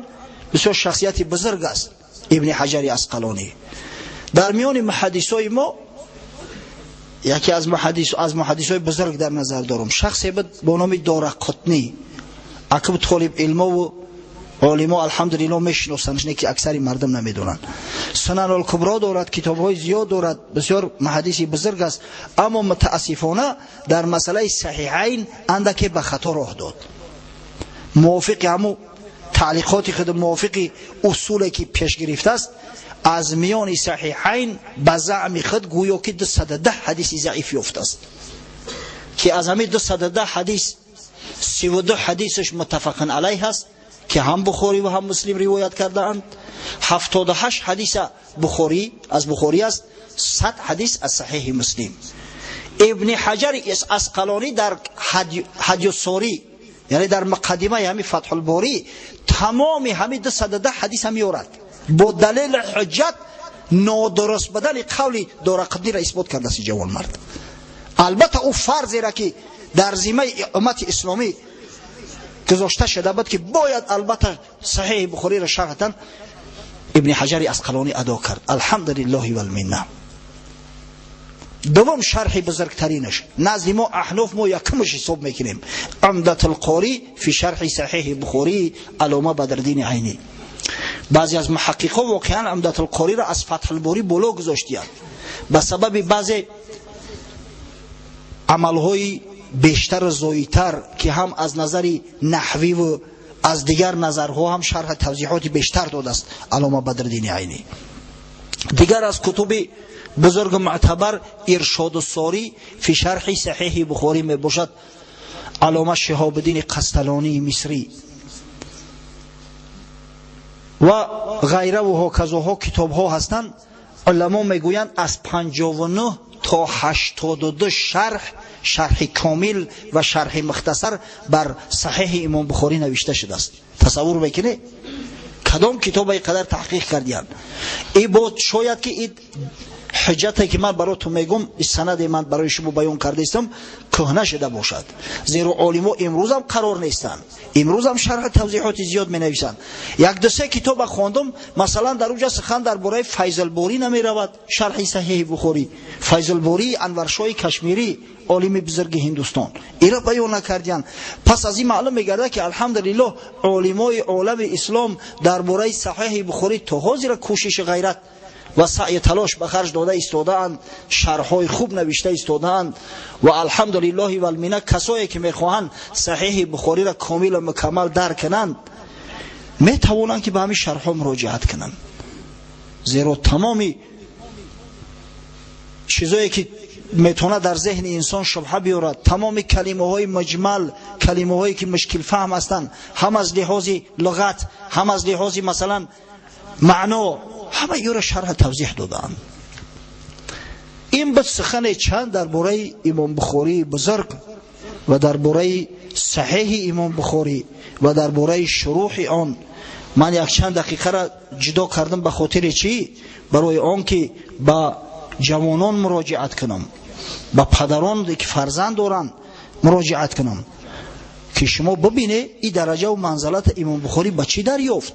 бисёр шахсияти бузург аст, Ибни Ҳаҷари Асқалонӣ. Дар миёни муҳаддисои мо яке аз муҳаддисои бузург дар назар дорам, шахсе буд бо номи Дорақутнӣ. Акб толиб илмову олимо алҳамдулиллоҳ мешиносанд, не ки аксари мардум намедонанд. Сунан-ул-Кубро дорад, китобҳои зиёд дорад, бисёр муҳаддиси бузург аст, аммо мутаассифона дар масъалаи Саҳиҳайн андаке ба хато роҳ дод. Мувофиқи ҳамун таълиқоти худ, мувофиқи усуле ки пеш гирифтааст, аз миёни Саҳиҳайн ба заъми худ гӯё ки 210 ҳадиси заиф ёфтааст, ки аз ҳамин 210 ҳадис 32 ҳадисаш муттафақун алайҳ аст, ки ҳам Бухорӣ ва ҳам Муслим ривоят кардаанд. 78 ҳадиса Бухорӣ аз Бухорӣ аст, 100 ҳадис аз Саҳиҳи Муслим. Ибни Ҳаҷари Асқалонӣ дар Ҳадюссорӣ, яъне дар муқаддимаи ҳамин Фатҳулборӣ, тамоми ҳамин 210 ҳадиса меорад бо далели ҳуҷҷат нодуруст будани қавли Дорақутниро исбот кардааст ҷавонмард. Албатта ӯ фарзеро ки дар зиммаи уммати исломӣ гузошта шуда буд ки бояд албатта Саҳиҳи Бухориро шарҳ Ибни Ҳаҷари Асқалонӣ адо кард. Алҳамдулиллоҳи валминна. Дуввум шарҳи бузургтаринаш назди мо аҳноф мо якумаш ҳисоб мекунем, Умдатулқорӣ фи шарҳи Саҳиҳи Бухорӣ Аллома Бадриддини Айнӣ. Баъзе аз муҳаққиқҳо воқеан Умдатулқориро аз Фатҳулборӣ боло гузоштиянд ба сабаби баъзе амалҳои бештару зоитар ки ҳам аз назари наҳвиву аз дигар назарҳо ҳам шарҳ тавзиҳоти бештар додааст Аллома Бадриддини Айнӣ. Дигар аз кутуби бузургу муътабар Иршоду-Сорӣ фи шарҳи Саҳиҳи Бухорӣ мебошад, Аллома Шиҳобиддини Қасталонии Мисрӣ ва ғайраву ҳоказоҳо китобҳо ҳастанд. Уламо мегӯянд аз 59 то 82 шарҳ, шарҳи комил ва шарҳи мухтасар бар Саҳиҳи имом Бухорӣ навишта шудааст. Тасаввур мекунед кадом китоба ин қадар таҳқиқ кардиянд? И бо шояд ки ин ҳуҷҷате ки ман барои ту мегӯм, ин санаде ман барои шумо баён кардаистам, кӯҳна шуда бошад, зеро олимо имрӯзам қарор нестанд, имрӯзам шарҳ тавзиҳоти зиёд менависанд. Як ду се китоба хондум, масалан дар уҷа сухан дар бораи Файзулборӣ намеравад, шарҳи Саҳиҳи Бухорӣ, Файзулбории Анваршоҳи Кашмирӣ, олими бузурги Ҳиндустон, иро баён накардиянд. Пас аз ин маълум мегардад ки алҳамдулиллоҳ олимои олами ислом дар бораи Саҳиҳи Бухорӣ то ҳозира кӯшиши ғайрат ва саъй талош ба харҷ дода истодаанд, шарҳҳои хуб навишта истодаанд ва алҳамдулиллоҳи валмина касое ки мехоҳанд саҳеҳи бухориро комилу мукаммал дарк кунанд, метавонанд ки ба ҳамин шарҳҳо муроҷиат кунанд. Зеро тамоми чизое ки метавонад дар зеҳни инсон шубҳа биёрад, тамоми калимаҳои муҷмал, калимаҳое ки мушкилфаҳм ҳастанд, ҳам аз лиҳози луғат, ҳам аз лиҳози масалан маъно, ҳама ёро шарҳ тавзеҳ додаанд. Ин буд сухане чанд дар бораи имом Бухории бузург ва дар бораи саҳеҳи имом Бухорӣ ва дар бораи шурӯҳи он. Ман якчанд дақиқаро ҷудо кардам ба хотири чӣ? Барои он ки ба ҷавонон муроҷиат кунам, ба падарон ки фарзанд доранд муроҷиат кунам, ки шумо бибинед ин дараҷаву манзалати имом Бухорӣ ба чӣ дарёфт?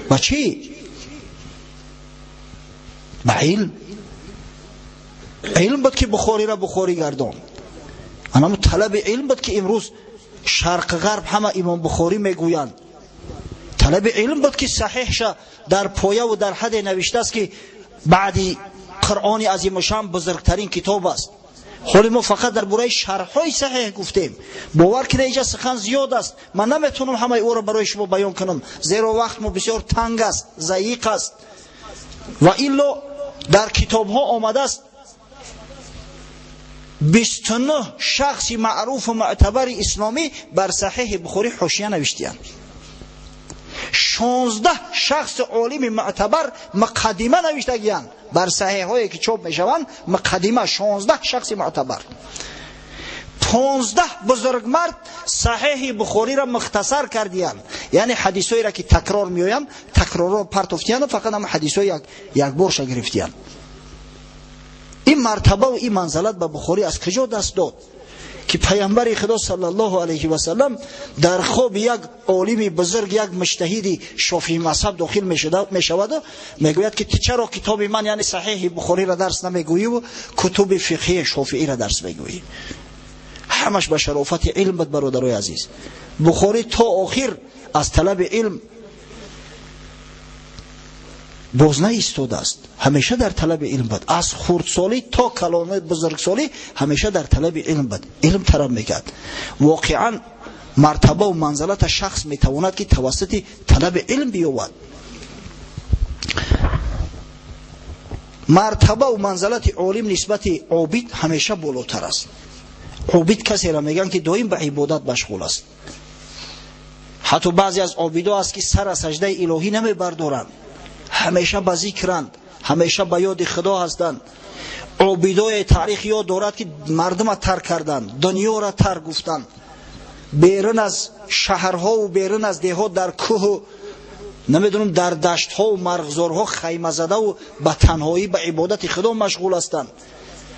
Ба чӣ? Ба илм. Илм буд ки Бухориро Бухорӣ гардон. Анамо талаби илм буд ки имрӯз шарқ ғарб ҳама имом Бухорӣ мегӯянд. Талаби илм буд ки саҳеҳша дар появу дар ҳаде навиштааст ки баъди Қуръони азимушшаън бузургтарин китоб аст. Ҳоли мо фақат дар бораи шарҳҳои саҳеҳ гуфтем. Бовар кунед инҷа сухан зиёд аст. Ман наметавонам ҳамаи ӯро барои шумо баён кунам, зеро вақт мо бисёр танг аст, заиқ аст. Ва илло дар китобҳо омадааст 29 шахси маъруфу мӯътабари исломӣ бар саҳеҳи Бухорӣ ҳошия навиштиянд. 16 шахси олими мӯътабар муқаддима навиштагиянд бар саҳеҳое ки чоп мешаванд, муқаддима 16 шахси мӯътабар. 15 бузургмард саҳеҳи Бухориро мухтасар кардиянд, яъне ҳадисҳоеро ки такрор меоянд, такрорро партофтиянд, фақат ҳама ҳадисҳои якборша гирифтиянд. Ин мартабаву ин манзалат ба Бухорӣ аз куҷо даст дод ки паямбари Худо саллаллоҳу алайҳи васаллам дар хоби як олими бузург, як муҷтаҳиди шофии мазҳаб дохил мешаваду мегӯяд ки ту чаро китоби ман, яъне саҳеҳи Бухориро дарс намегӯӣ, кутуби фиқҳии шофииро дарс мегӯӣ? Ҳамаш ба шарофати илм буд, бародарои азиз. Бухорӣ то охир аз талаби илм боз наистодааст, ҳамеша дар талаби илм буд. Аз хурдсолӣ то калони бузургсолӣ ҳамеша дар талаби илм буд, илм талаб мекард. Воқеан мартабаву манзалата шахс метавонад ки тавассути талаби илм биёбад. Мартабаву манзалати олим нисбати обид ҳамеша болотар аст. Обид касеро мегӯянд ки доим ба ибодат машғул аст. Ҳатто баъзе аз обидо аст ки сар аз саҷдаи илоҳӣ намебардоранд, ҳамеша ба зикранд, ҳамеша ба ёди Худо ҳастанд. Обидои таърих ёд дорад ки мардума тарк карданд, дунёро тарк гуфтанд, берун аз шаҳрҳову берун аз деҳот дар кӯҳу намедонам дар даштҳову марғзорҳо хаймазадаву ба танҳоӣ ба ибодати Худо машғул ҳастанд.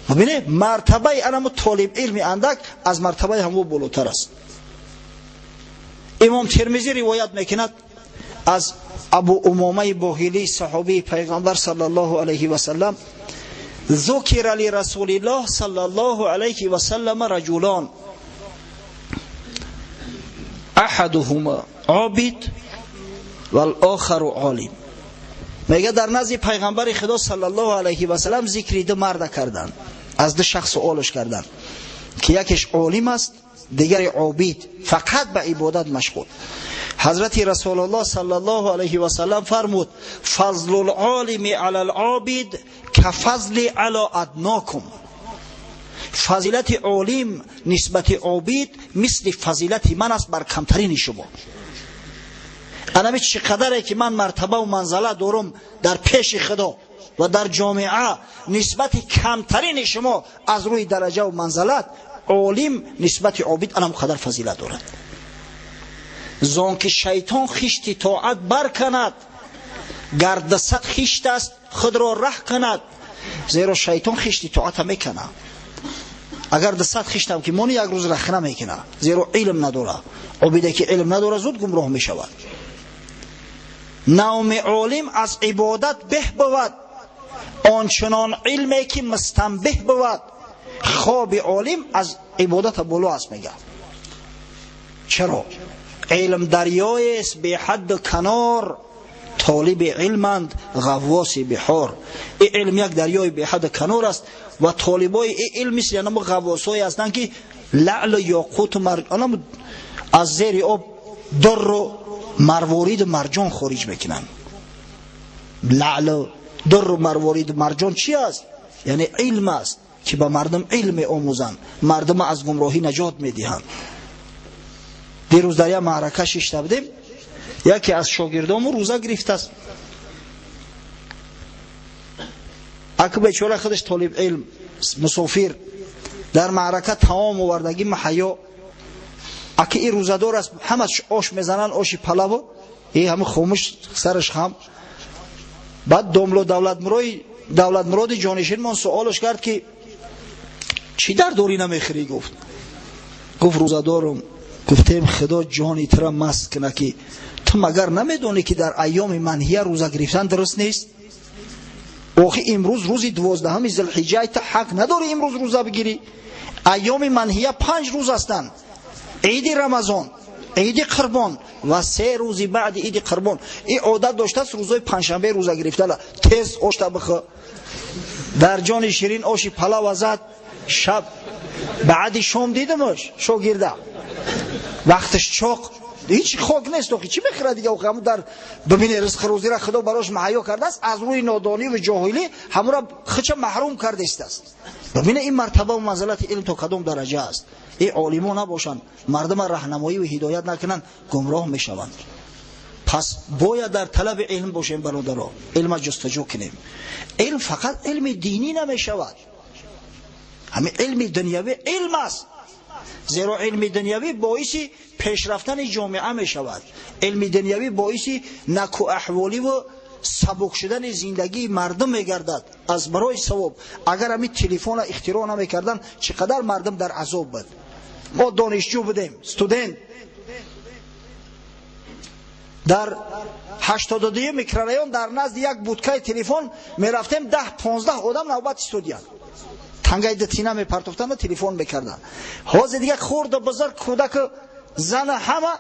Бибинед, мартабаи анамо толиб илми андак аз мартабаи ҳамо болотар аст. Имом Термизӣ ривоят мекунад аз Абу Умомаи Боҳилӣ, саҳобии пайғамбар саллаллоҳу алайҳи васаллам: зукира лирасулиллоҳ саллаллоҳу алайҳи васаллам раҷулон аҳадуҳума обид валохару олим. Мега дар назди пайғамбари Худо саллаллоҳу алайҳи васаллам зикри ду марда карданд, аз ду шахс суолш карданд ки якеш олим аст, дигаре обид, фақат ба ибодат машғул. Ҳазрати Расулуллоҳ саллаллоҳу алайҳи васаллам фармуд: фазлул олими алал обид кафазли ала аднокум. Фазилати олим нисбати обид мисли фазилати ман аст бар камтарини шумо. Анами чӣ қадаре ки ман мартабаву манзала дорам дар пеши Худо ва дар ҷомеа нисбати камтарини шумо аз рӯи дараҷаву манзалат, олим нисбати обид анам қадар фазилат дорад. Зон ки шайтон хишти тоат барканад, гардасад хишт аст худро раҳ кунад. Зеро шайтон хишти тоата мекунад. Агар 200 хиштам ки мони як рӯз рахна мекунад, зеро илм надорад. Обиде ки илм надорад зуд гумроҳ мешавад. Навми олим аз ибодат беҳ бувад, ончунон илме ки мустанбеҳ бувад. Хоби олим аз ибодата боло аст, мегӯяд. Чаро? Илм дарёест беҳадду канор, Толиби илманд ғаввоси биҳор. Ин илм як дарёи беҳаду канор аст ва толибои ин илм мисли анамо ғаввосҳое ҳастанд, ки лаълу ёқуту марҷон аз зери об дурру марвориду марҷон хориҷ мекунанд. Лаълу дурру марвориду марҷон чи аст? Яъне илм аст, ки ба мардум илм меомӯзанд, мардума аз гумроҳӣ наҷот медиҳанд. Дирӯз дар як маърака шишта будем, яке аз шогирдому рӯза гирифтааст. Аку бечора худаш толиб илм, мусофир, дар маърака таом овардагӣ маҳаё. Аки ин рӯзадор аст, ҳама ош мезананд, оши палаву и ҳама хомӯш сараш хам. Баъд домло Давлатмуроди ҷонишинмон суолаш кард, ки чӣ дар дорӣ намехӯрӣ? Гуфт. Гуфт рӯзадорум. Гуфтем худо ҷони тура маст кунад, ки ту магар намедонӣ, ки дар айёми манҳия рӯза гирифтан дуруст нест? Охи имрӯз рӯзи 12 зулҳиҷҷа, ту ҳақ надорӣ имрӯз рӯза бигирӣ. Айёми манҳия 5 рӯз ҳастанд: иди Рамазон, иди Қурбон ва 3 рӯзи баъди иди Қурбон. Ин одат доштааст рӯзои панҷшанбе рӯза гирифтана. Тез ошта бихӯ. Дар ҷони ширин оши палава зад. Шаб баъди шом дидимаш шогирда вақташ чоқ, ҳеҷ хок нест, охи чӣ мехӯрад дига? Охи ҳамун дар бибине ризқи рӯзира худо барош маҳайё кардааст, аз рӯи нодонӣ ва ҷоҳилӣ ҳамура худша маҳрум кардааст. Бибине ин мартаба ва манзилати илм то кадом дараҷа аст. Ин олимо набошанд, мардума раҳнамоӣ ва ҳидоят накунанд, гумроҳ мешаванд. Пас бояд дар талаби илм бошем, бародаро, илма ҷустуҷӯ кунем. Илм фақат илми динӣ намешавад, ҳамин илми дунявӣ илм аст, зеро илми дунявӣ боиси пешрафтани ҷомеа мешавад. Илми дунявӣ боиси накӯаҳволӣ ва сабук шудани зиндагии мардум мегардад. Аз барои савоб агар ҳамин телефона ихтироъ намекарданд, чӣ қадар мардум дар азоб буд. Мо донишҷӯ будем, студент, дар 82 микрорайон дар назди як будкаи телефон мерафтем, 10-15 одам навбат истодиянд, тангаи дитина мепартофтанд ва телефон мекарданд. Ҳозир дига хурду бузург, кӯдаку зана ҳама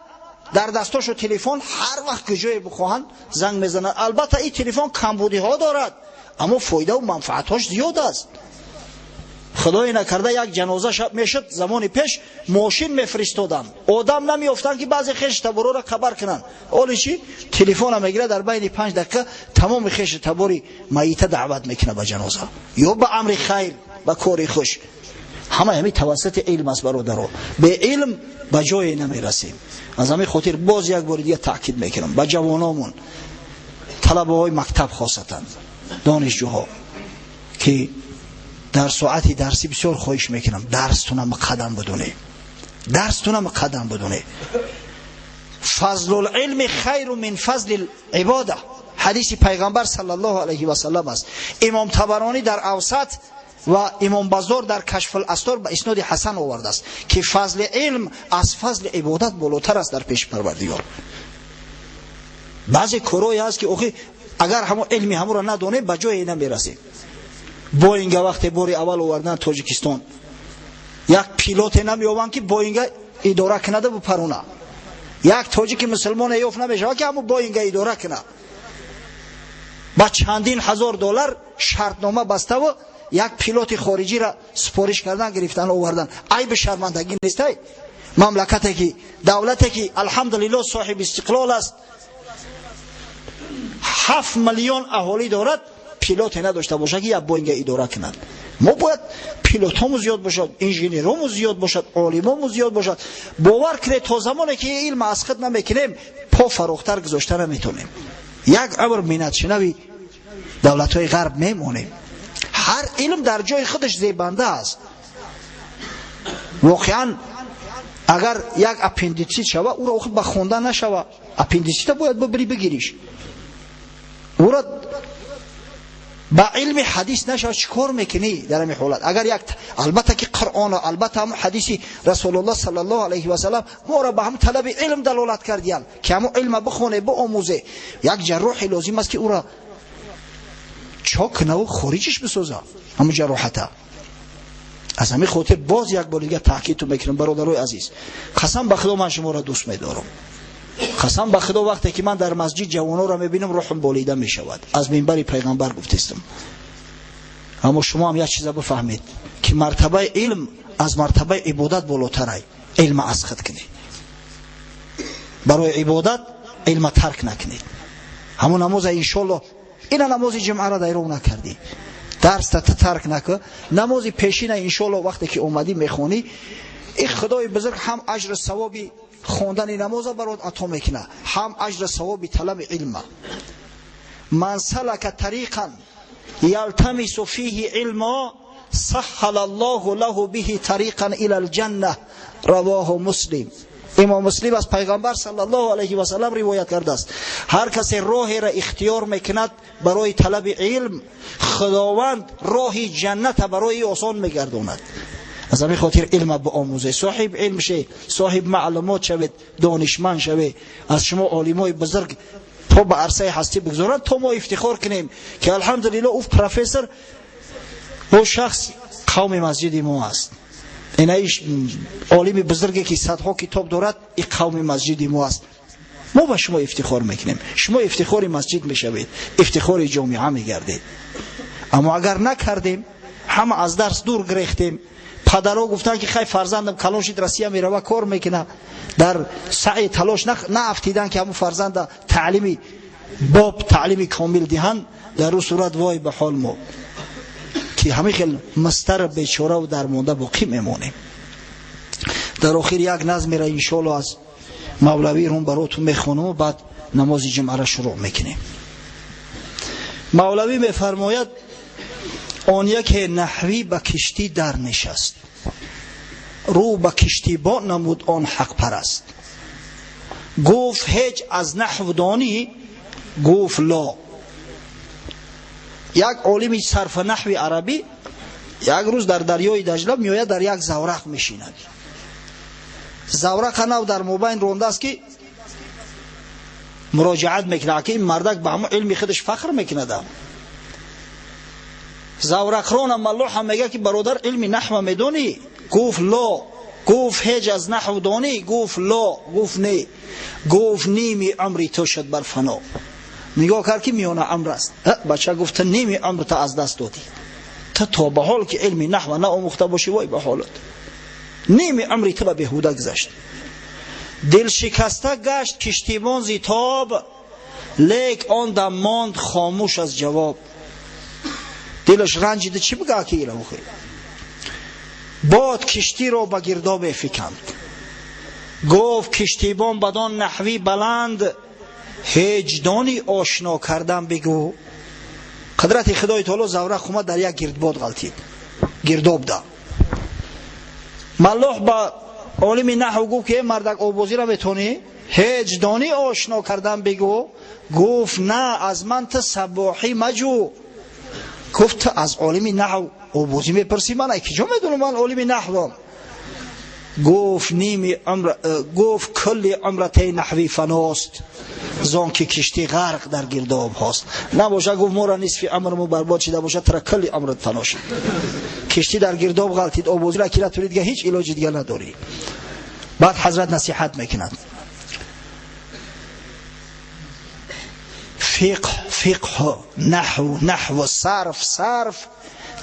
дар дастошу телефон, ҳар вақт куҷое бихоҳанд занг мезананд. Албатта ин телефон камбудиҳо дорад, аммо фоидаву манфаатҳош зиёд аст. Худое накарда як ҷаноза шаб мешуд, замони пеш мошин мефиристоданд, одам намеёфтанд, ки баъзе хеши таборора хабар кунанд. Оли чи телефона мегирад, дар байни 5 дақиқа тамоми хеши табори майита даъват мекунад ба ҷаноза ё ба амри хайр, ба кори хуш. Ҳама ҳамин тавассути илм аст, бародаро. Бе илм ба ҷое намерасем. Аз ҳамин хотир боз як бори дига таъкид мекунам ба ҷавономон, талабаҳои мактаб, хосатан донишҷӯҳо, ки дар соати дарсӣ бисёр хоҳиш мекунам, дарстона муқаддам бидонед, дарстона муқаддам бидонед. Фазлулилми хайру мин фазли ибода, ҳадиси пайғамбар саллаллоҳу алайҳи васаллам аст. Имом Табаронӣ дар Авсат ва имом Баззор дар Кашфул Астор ба исноди ҳасан овардааст, ки фазли илм аз фазли ибодат болотар аст дар пеши Парвардигор. Баъзе корое ҳаст, ки охи агар ҳамон илми ҳамонро надонем, ба ҷое намерасем. Боинга вақте бори аввал овардан Тоҷикистон, як пилоте намеёбанд, ки Боинга идора кунада бупаруна. Як тоҷики мусулмоне ёфт намешавад, ки ҳамон Боинга идора кунад. Ба чандин ҳазор доллар шартнома баставу як пилоти хориҷиро супориш кардан, гирифтан, овардан. Айби шармандагӣ нестай? Мамлакате ки, давлате ки алҳамдулиллоҳ соҳиби истиқлол аст, 7 миллион аҳолӣ дорад, пилоте надошта бошад, ки як Боинга идора кунад. Мо бояд пилотҳомо зиёд бошад, инженерҳомо зиёд бошад, олимомо зиёд бошад. Бовар кунед, то замоне ки илм аз худ намекунем, по фарохтар гузошта наметонем. Як умр миннатшинави давлатҳои ғарб мемонем. Ҳар илм дар ҷои худаш зебанда аст. Воқеан агар як аппендитсит шава, ӯро охир ба хондан нашава. Аппендитсита бояд бибирӣ бигириш. Ӯро ба илми ҳадис нашава, чӣ кор мекунӣ дар ҳамин ҳолат? Агар як албатта ки Қуръон, албатта ҳамон ҳадиси Расулуллоҳ саллаллоҳу алайҳи васаллам моро ба ҳамон талаби илм далолат кардиянд, ки ҳамон илма бихоне, биомӯзе. Як ҷарроҳе лозим аст, ки ӯро чок кунаву хориҷиш бисоза ҳамон ҷароҳата. Аз ҳамин хотир боз як бор дига таъкидтон мекунам, бародарои азиз, қасам ба худо, ман шуморо дӯст медорам. Қасам ба Худо, вақте ки ман дар масҷид ҷавононро мебинам, рӯҳам болида мешавад. Аз минбари пайғамбар гуфтестам. Аммо шумо ҳам як чиза бифаҳмед, ки мартабаи илм аз мартабаи ибодат болотарай. Илма аз худ кунед. Барои ибодат илма тарк накунед. Ҳамон намоза иншоллоҳ, ина намози ҷумъаро дайров накардӣ, дарста тарк накун, намози пешина иншоллоҳ вақте ки омадӣ мехонӣ, ин Худои бузург ҳам аҷру савоби хондани намоза барот ато мекунад, ҳам аҷру савоби талаби илма. Ман салака тариқан ялтамису фиҳи илмо саххала Аллоҳу лаҳу биҳи тариқан ила алҷанна. Равоҳу Муслим. Имом Муслим аз пайғамбар саллаллоҳу алайҳи васаллам ривоят кардааст: ҳар касе роҳеро ихтиёр мекунад барои талаби илм, Худованд роҳи ҷанната барои осон мегардонад. Аз ҳамин хотир илма биомӯзед, соҳиб илм шед, соҳиб маълумот шавед, донишманд шавед. Аз шумо олимои бузург то ба арсаи ҳастӣ бигзоранд, то мо ифтихор кунем ки алҳамдулиллоҳ ӯ профессор, ӯ шахс қавми масҷиди мо аст. Инаиш олими бузурге ки садҳо китоб дорад, ин қавми масҷиди мо аст. Мо ба шумо ифтихор мекунем, шумо ифтихори масҷид мешавед, ифтихори ҷомеа мегардед. Аммо агар накардем, ҳама аз дарс дур гирехтем, падарҳо гуфтанд ки хай фарзандам калон шид, Россия мерава, кор мекунад, дар саъи талош наафтидан ки ҳамун фарзанда таълими боб, таълими комил диҳанд, дар ӯ сурат вой ба ҳол мо ки ҳамин хел мастар бечораву дармонда боқӣ мемонем. Дар охир як назмера иншоалло аз Мавлавӣ рум баротун мехонам, баъд намози ҷумъаро шурӯъ мекунем. Мавлавӣ мефармояд: он яке наҳвӣ ба киштӣ дар нишаст, рӯ ба киштибон намуд он ҳақпараст. Гуфт: ҳеҷ аз наҳв донӣ? Гуфт: ло. Як олими сарфа наҳви арабӣ як рӯз дар дарёи Даҷла меояд, дар як заврақ мешинад. Заврақа нав дар мобайн рондааст ки муроҷиат мекунад, ки ин мардак ба ҳамон илми худаш фахр мекунад. Заврақрона маллоҳа мегӯяд ки бародар, илми наҳва медонӣ? Гуфт: ло. Гуфт: ҳеҷ аз наҳв донӣ? Гуфт: ло. Гуфт: не. Гуфт: ними умри ту шуд бар фано. Нигоҳ кард ки миёна амр аст. Бача гуфт: ту ними умрта аз даст додӣ, ту то ба ҳол ки илми наҳва наомӯхта бошӣ, вой ба ҳолат, ними умри ту ба беҳуда гузашт. Дилшикаста гашт киштибон зи тоб, лек он дам монд хомӯш аз ҷавоб. Дилаш ранҷида, чӣ бигӯяд ки ила охир? Бод киштиро ба гирдобе фиканд. Гуфт киштибон бадон наҳвӣ баланд: ҳеҷ дони ошно кардан бигӯ. Қудрати Худои таоло, заврақ омад дар як гирдбод ғалтид, гирдоб да. Маллоҳ ба олими наҳв гуфт ки э мардак, обозиро метонӣ? Ҳеҷ донӣ ошно кардан бигӯ. Гуфт: на, аз ман ту сабоҳӣ маҷӯ. Гуфт: ту аз олими наҳв обозӣ мепурсӣ, ман ай киҷо медонам, ман олими наҳвам. Гуфт: ними умр, гуфт: кулли умратаи наҳвӣ фаност, зон ки киштӣ ғарқ дар гирдоб ҳост. Набошад, гуфт, моро нисфи умрму барбод шида бошад, тара кулли умрат фано шуд. Киштӣ дар гирдоб ғалтид, обозиро ки натонӣ, дига ҳеҷ илоҷи дига надорӣ. Баъд ҳазрат насиҳат мекунад: фиқҳ фиқҳ, наҳв наҳв, сарф сарф,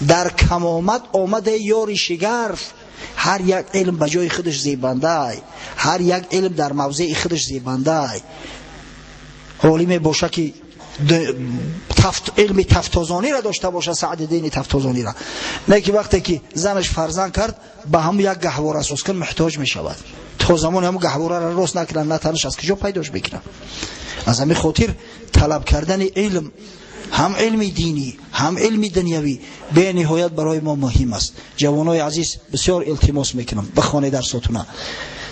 дар камомат омада ёри шигарф. Ҳар як илм ба ҷои худаш зебандай, ҳар як илм дар мавзеи худаш зебандай. Олиме боша ки илми тафтозониро дошта боша, Саъдиддини Тафтозониро. Не ки вақте ки занаш фарзанд кард, ба ҳамун як гаҳвора асос кун муҳтоҷ мешавад. То замоне ҳамун гаҳвораро рост накунад, на танаш аз куҷо пайдош мекунад. Аз ҳамин хотир талаб кардани илм, ҳам илми динӣ, ҳам илми дунявӣ, бениҳоят барои мо муҳим аст. Ҷавонои азиз, бисёр илтимос мекунам, бихонед дарсотуна,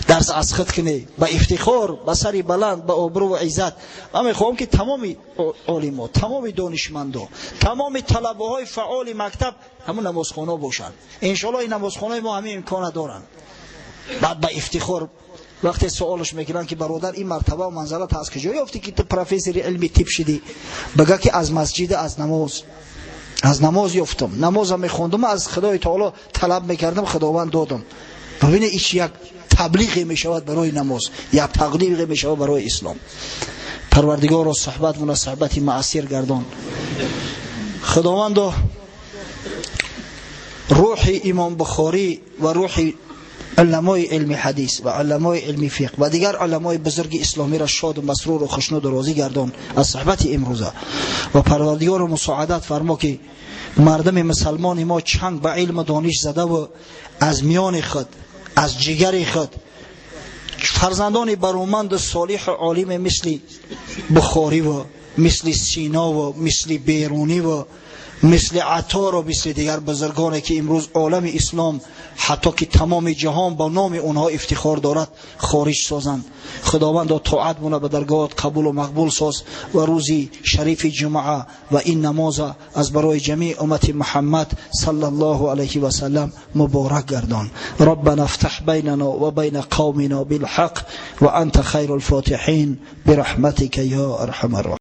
дарс аз худ кунед, ба ифтихор, ба сари баланд, ба обрӯ ва иззат. Ман мехоҳам ки тамоми олимо, тамоми донишмандо, тамоми талабаҳои фаъоли мактаб ҳамун намозхона бошанд. Иншоаллоҳ ин намозхонаи мо ҳамин имкона доранд. Баъд ба ифтихор вақте суолаш мекунанд ки бародар, ин мартаба ва манзалат аз куҷо ёфтӣ ки ту профессори илми тиб шидӣ, бигӯ ки аз масҷид, аз намоз, аз намоз ёфтам, намозам мехондам, аз Худои таоло талаб мекардам, Худованд додам. Бибинед, ич як таблиғе мешавад барои намоз, як таблиғе мешавад барои ислом. Парвардигоро, суҳбатмона суҳбати муассир гардон. Худовандо, рӯҳи Имом Бухорӣ ва рӯҳи уламои илми ҳадис ва уламои илми фиқҳ ва дигар уламои бузурги исломиро шоду масруру хушнуду розӣ гардон аз суҳбати имрӯза. Ва Парвардигоро, мусоадат фармо, ки мардуми мусалмони мо чанг ба илму дониш задаву аз миёни худ, аз ҷигари худ фарзандони бароманду солиҳу олиме мисли Бухориву мисли Синову мисли Беруниву мисли Атору мисли дигар бузургоне, ки имрӯз олами ислом, ҳатто ки тамоми ҷаҳон ба номи онҳо ифтихор дорад, хориҷ созанд. Худовандо, тоатмона ба даргоҳат қабулу мақбул соз ва рӯзи шарифи ҷумъа ва ин намоза аз барои ҷамии уммати Муҳаммад саллаллоҳу алайҳи васаллам муборак гардон. ربنا افتح بيننا وبين قومنا بالحق وأنت خير الفاتحين برحمتك يا أرحم الراحمين.